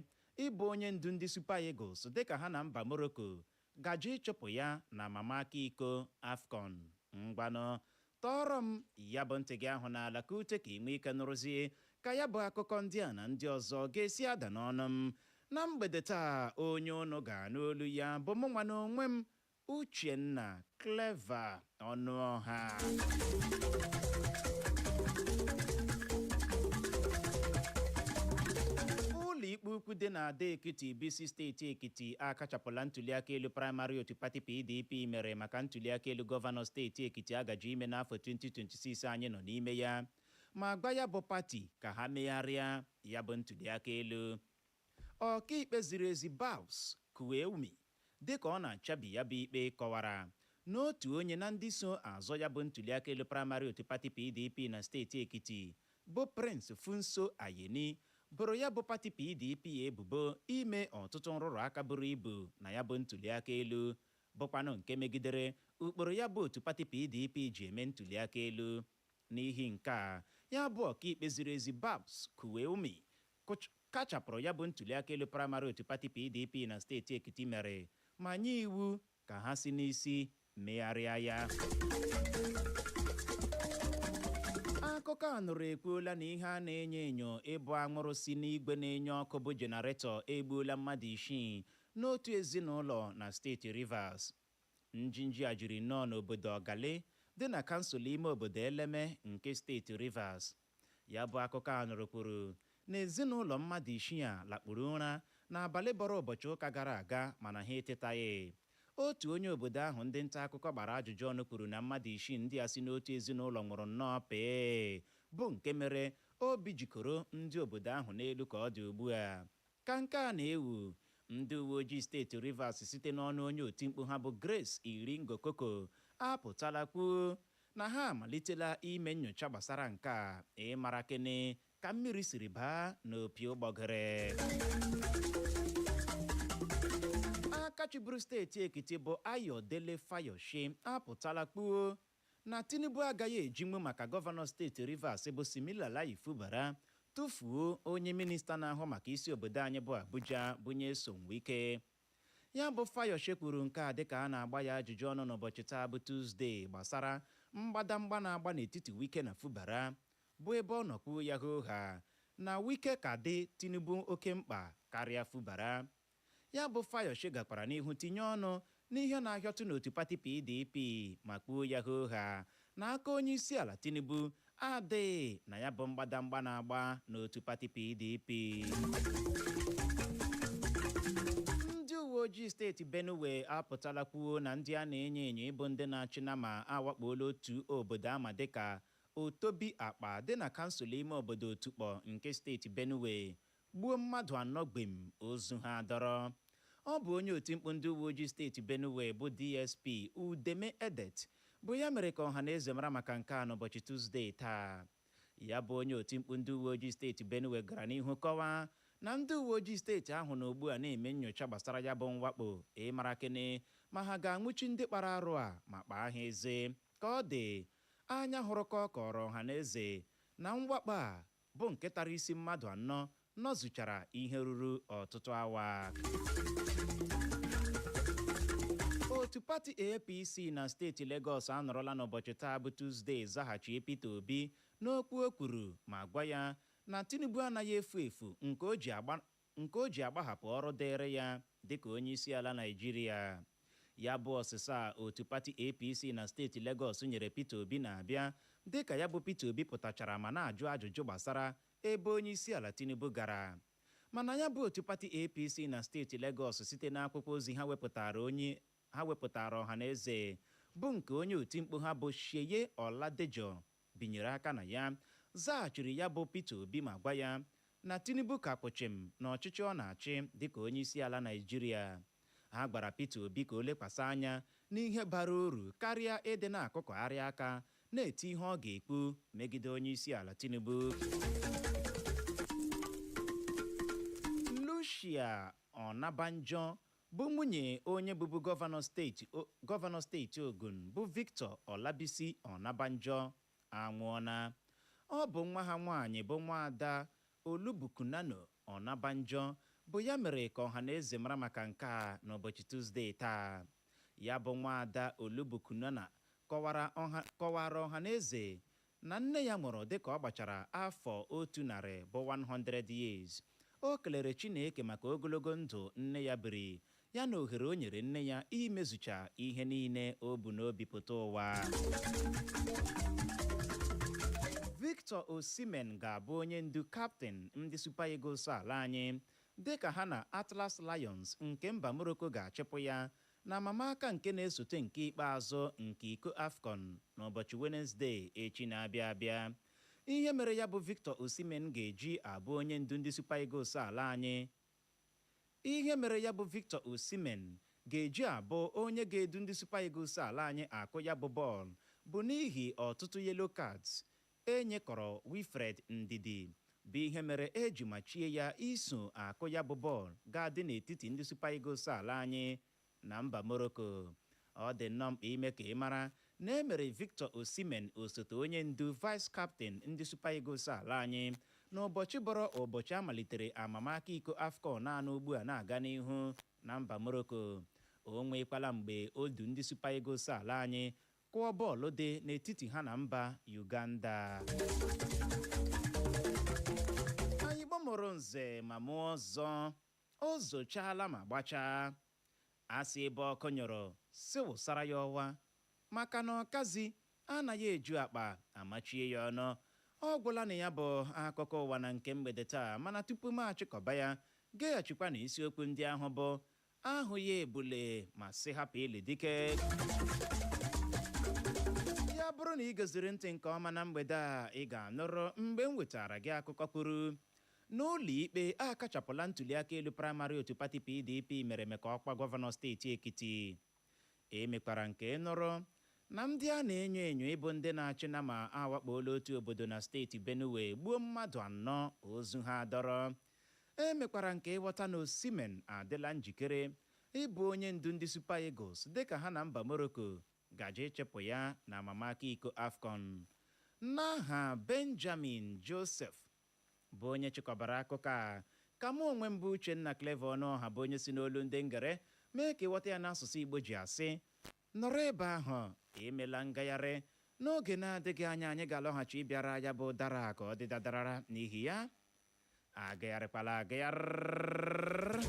ịbụ onye ndu ndị Super Eagles dịka ha na mba Morocco gaje ịchụpụ ya na mama aka iko AFCON. Ngwanụ, tọọrọ m ya bụ ntị gị ahụ n'ala ka ute, ka ị nwee ike nụrụzie ka ya bụ akụkọ ndị a na ndị ọzọ ga-esi ada n'ọnụ m na mgbede taa. Onye unu ga-anụ olu ya bụ mụ nwa n'onwe m, Uchenna Clever Ọnụọha. Ụlọ ikpe ukwu dị na Ada Ekiti, bisi steeti Ekiti, akachapụla ntuliaka elu praịmarị otu pati PDP mere maka ntuliaka elu gọvanọ steeti Ekiti agaji ime n'afọ 2026 anyị nọ n'ime ya, ma gwa ya bụ pati ka ha megharịa ya bụ ntuliaka elu. Ọkaikpe ziri ezi Babs Kuewumi, dịka ọ na-achabi ya bụ ikpe, kọwara na otu onye na ndị so azọ ya bụ ntuliaka elu praịmarị otu pati PDP na steeti Ekiti, bụ Prince Funso Ayeni, boro ya bụ pati PDP ebubo ime ọtụtụ nrụrụ aka buru ibu na ya bụ ntuliaka elu, bụkwanụ nke megidere ụkpụrụ ya bụ otu pati PDP ji eme ntuliaka elu. N'ihi nke a, ya bụ ọkaikpe ziri ezi Babs Kuewumi kachapụrụ ya bụ ntuliaka elu praịmarị otu pati PDP na steeti Ekiti mere, ma nye iwu ka ha si n'isi megharịa ya. Akụkọ a nụrụ ekwuola na ihe a na-enyo enyo ịbụ anwụrụ si n'igwe na-enye ọkụ bụ jenaretọ egbuola mmadụ isii n'otu ezinụlọ na steeti Rivers. Njinji a jiri nnọọ n'obodo Ọgali dị na kansụl ime obodo Eleme nke steeti Rivers. Ya bụ akụkọ a nụrụ kwuru na ezinụlọ mmadụ isii a lakpuru ụra n'abalị bọrọ ụbọchị ụka gara aga, mana ha etetaghị. Otu onye obodo ahụ ndị nta akụkọ gbara ajụjụ ọnụ kwuru na mmadụ isii ndị a si n'otu ezinụlọ nwụrụ nnọọ pee, bụ nke mere obi jikọrọ ndị obodo ahụ n'elu ka ọ dị ugbu a. Ka nke a na-ewu, ndị uwe ojii steeti Rivers, site n'ọnụ onye otimkpu ha bụ Grace Iringokoko, apụtala kwuo na ha amalitela ime nyocha gbasara nke a, ịmara kene ka mmiri siri baa n'opi ụgbọgịrị. Aka chịburu steeti Ekiti bụ Ayodele Fayose apụtala kpuo na Tinubu agaghị ejinwu maka gọvanọ steeti Rivers bụ Siminalayi Fubara tụfuo onye minista na-ahụ maka isi obodo anyị bụ Abuja, bụ Nyesom Wike. Ya bụ Fayose kwuru nke a dịka a na-agba ya ajụjụ ọnụ n'ụbọchị taa bụ Tuzdee gbasara mgbadamgba na-agba n'etiti Wike na Fubara, bụ ebe ọ nọ kwuo ya hooha na Wike ka dị Tinubu oke mkpa karịa Fubara. Ya bụ Fayose gakwara n'ihu tinye ọnụ n'ihe na-ahịọtụ n'otu pati PDP, ma kwuo ya hooha na aka onye isi ala Tinubu adịghị na ya bụ mgbadamgba na-agba n'otu pati PDP. Ndị uwe ojii steeti Benue apụtala kwuo na ndị a na-enyo enyo ịbụ ndị na-achị na ma awakpola otu obodo ama dịka Otobi Akpa dị na kansụl ime obodo Otukpọ nke steeti Benue, gbuo mmadụ anọ gbem, ozu ha dọrọ. Ọ bụ onye otimkpu ndị uwe ojii steeti Benue bụ DSP Udeme Edet bụ ya mere ka ọha na eze mara maka nke a n'ụbọchị Tuzdee taa. Ya bụ onye otimkpu ndị uwe ojii steeti Benue gara n'ihu kọwaa na ndị uwe ojii steeti ahụ na ugbu a na-eme nyocha gbasara ya bụ mwakpo, ịmara kene ma ha ga-anwụchi ndị kpara arụ a ma kpaa ha eze. Ka ọ dị anya hụrụ ka ọ kọrọ ọha na eze na mwakpo a bụ nke tara isi mmadụ anọ nọzụchara ihe ruru ọtụtụ awa. Otu pati APC na steeti Legọs anọrọla n'ụbọchị taa bụ Tuzdee zaghachi Peter Obi n'okwu o kwuru ma gwa ya na Tinubu anaghị efu efu nke o ji agbahapụ ọrụ dịịrị ya dịka onye isi ala Naịjirịa. Ya bụ ọsịsa otu pati APC na steeti Legọs nyere Peter Obi na-abịa dịka ya bụ Peter Obi pụtachara ma na-ajụ ajụjụ gbasara ebe onye isi ala Tinubu gara. Mana ya bụ otu pati APC na steeti Legọs, site n'akwụkwọ ozi ha wepụtara onye ha wepụtara ọha na eze, Bụ nke onye otimkpu ha bụ Sheye Oladejo binyere aka na ya, zaghachiri ya bụ Peter Obi ma gwa ya na Tinubu ka kwụchim na ọchịchị ọ na-achị dịka onye isi ala Naịjirịa. Ha gwara Peter Obi ka o lekwasị anya n'ihe bara uru karịa ịdị na-akụkọgharị aka na-eti ihe ọ ga-ekwu megide onye isi ala Tinubu. Lucia Onabanjo, bụ nwunye onye bụbu gọvanọ steeti Ogun bụ Victor Olabisi Onabanjo, anwụọna. Ọ bụ nwa ha nwaanyị bụ nwaada Olubukunano Onabanjo bụ ya mere ka ọha na eze mara maka nke a n'ụbọchị Tuzdee taa. Ya bụ nwaada Olubukunana kọwara ọha na eze na nne ya nwụrụ dịka ọ gbachara afọ 100 bụ 100 years. O kelere Chineke maka ogologo ndụ nne ya biri, ya na ohere o nyere nne ya imezucha ihe niile o bu n'obi pụta ụwa. Victor Osimhen ga-abụ onye ndu, captain ndị Super Eagles ala anyị, dịka ha na Atlas Lions nke mba Morocco ga-achịpụ ya na amamaka nke na-esote nke ikpeazụ nke iko AFCON n'ụbọchị Wenezdee echi na-abịa abịa. Ihe mere ya bụ Victor Osimhen ga-eji abụ onye ndu ndị Super Eagles ala anyị Ihe mere ya bụ Victor Osimhen ga-eji abụ onye ga-edu ndị Super Eagles ala anyị akụ ya bụ bọọlụ bụ n'ihi ọtụtụ yellow cards enyekọrọ Wilfred Ndidi, bụ ihe mere eji machie ya iso akụ ya bụ bọọlụ ga-adị n'etiti ndị Super Eagles ala anyị na mba Morocco. Ọ dị nnọọ mkpa ime ka ị mara na e mere Victor Osimhen osote onye ndu, vice captain ndị Super Eagles ala anyị, n'ụbọchị bọrọ ụbọchị a malitere amamaka iko AFCON naanị ugbu a na-aga n'ihu na mba Morocco. O nwekwala mgbe odu ndị Super Eagles ala anyị kụọ bọọlụ dị n'etiti ha na mba Uganda. Anyị gbamụrụ nze ma mụọ ọzọ, o zochaala ma gbachaa. Asị ebe ọkụ nyụrụ si wụsara ya ọwa, maka na ọkazi anaghị eju akpa amachie ya ọnụ. Ọ gwụla na ya bụ akụkọ ụwa na nke mgbede taa, mana tupu m achịkọba ya, geghachikwa na isiokwu ndị ahụ bụ ahụ ya ebule ma sị hapụ ili dike. Ya bụrụ na ị goziri ntị nke ọma na mgbede a, ị ga-anụrụ mgbe m wetara gị akụkọ kwuru n'ụlọ ikpe akachapụla ntuliaka elu praịmarị otu pati PDP mere maka ọkwa gọvanọ steeti Ekiti. Emekwara nke nụrụ na ndị a na-enyo enyo ịbụ ndị na-achị na ma awakpola otu obodo na steeti Benue, gbuo mmadụ anọ, ozu ha dọrọ. Emekwara nke ịghọta na Osimhen adịla njikere ịbụ onye ndu ndị Super Eagles dịka ha na mba Morocco gaje ịchịpụ ya na amamaka iko AFCON. N'aha Benjamin Joseph bụ onye chịkọbara akụkọ a, ka mụ onwe m bụ Uchenna Clever Ọnụọha, bụ onye si n'olu ndị ngere mee ka ịghọta ya n'asụsụ Igbo, ji asị nọrọ ebe ahụ, emela ngagharị. N'oge na-adịghị anya, anyị ga-alọghachi ịbịara ya bụ dara ka ọ dị dadarara. N'ihi ya, agagharịkwala agagharị.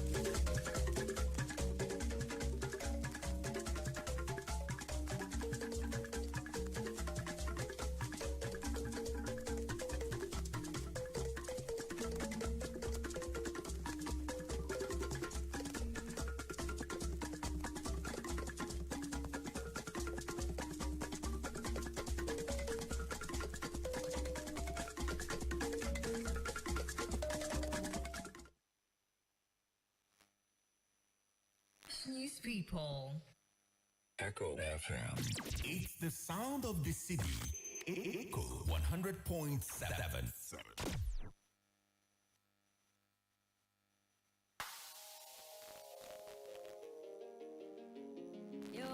News people. Echo FM. It's the sound of the city. Echo 100.7. Yo.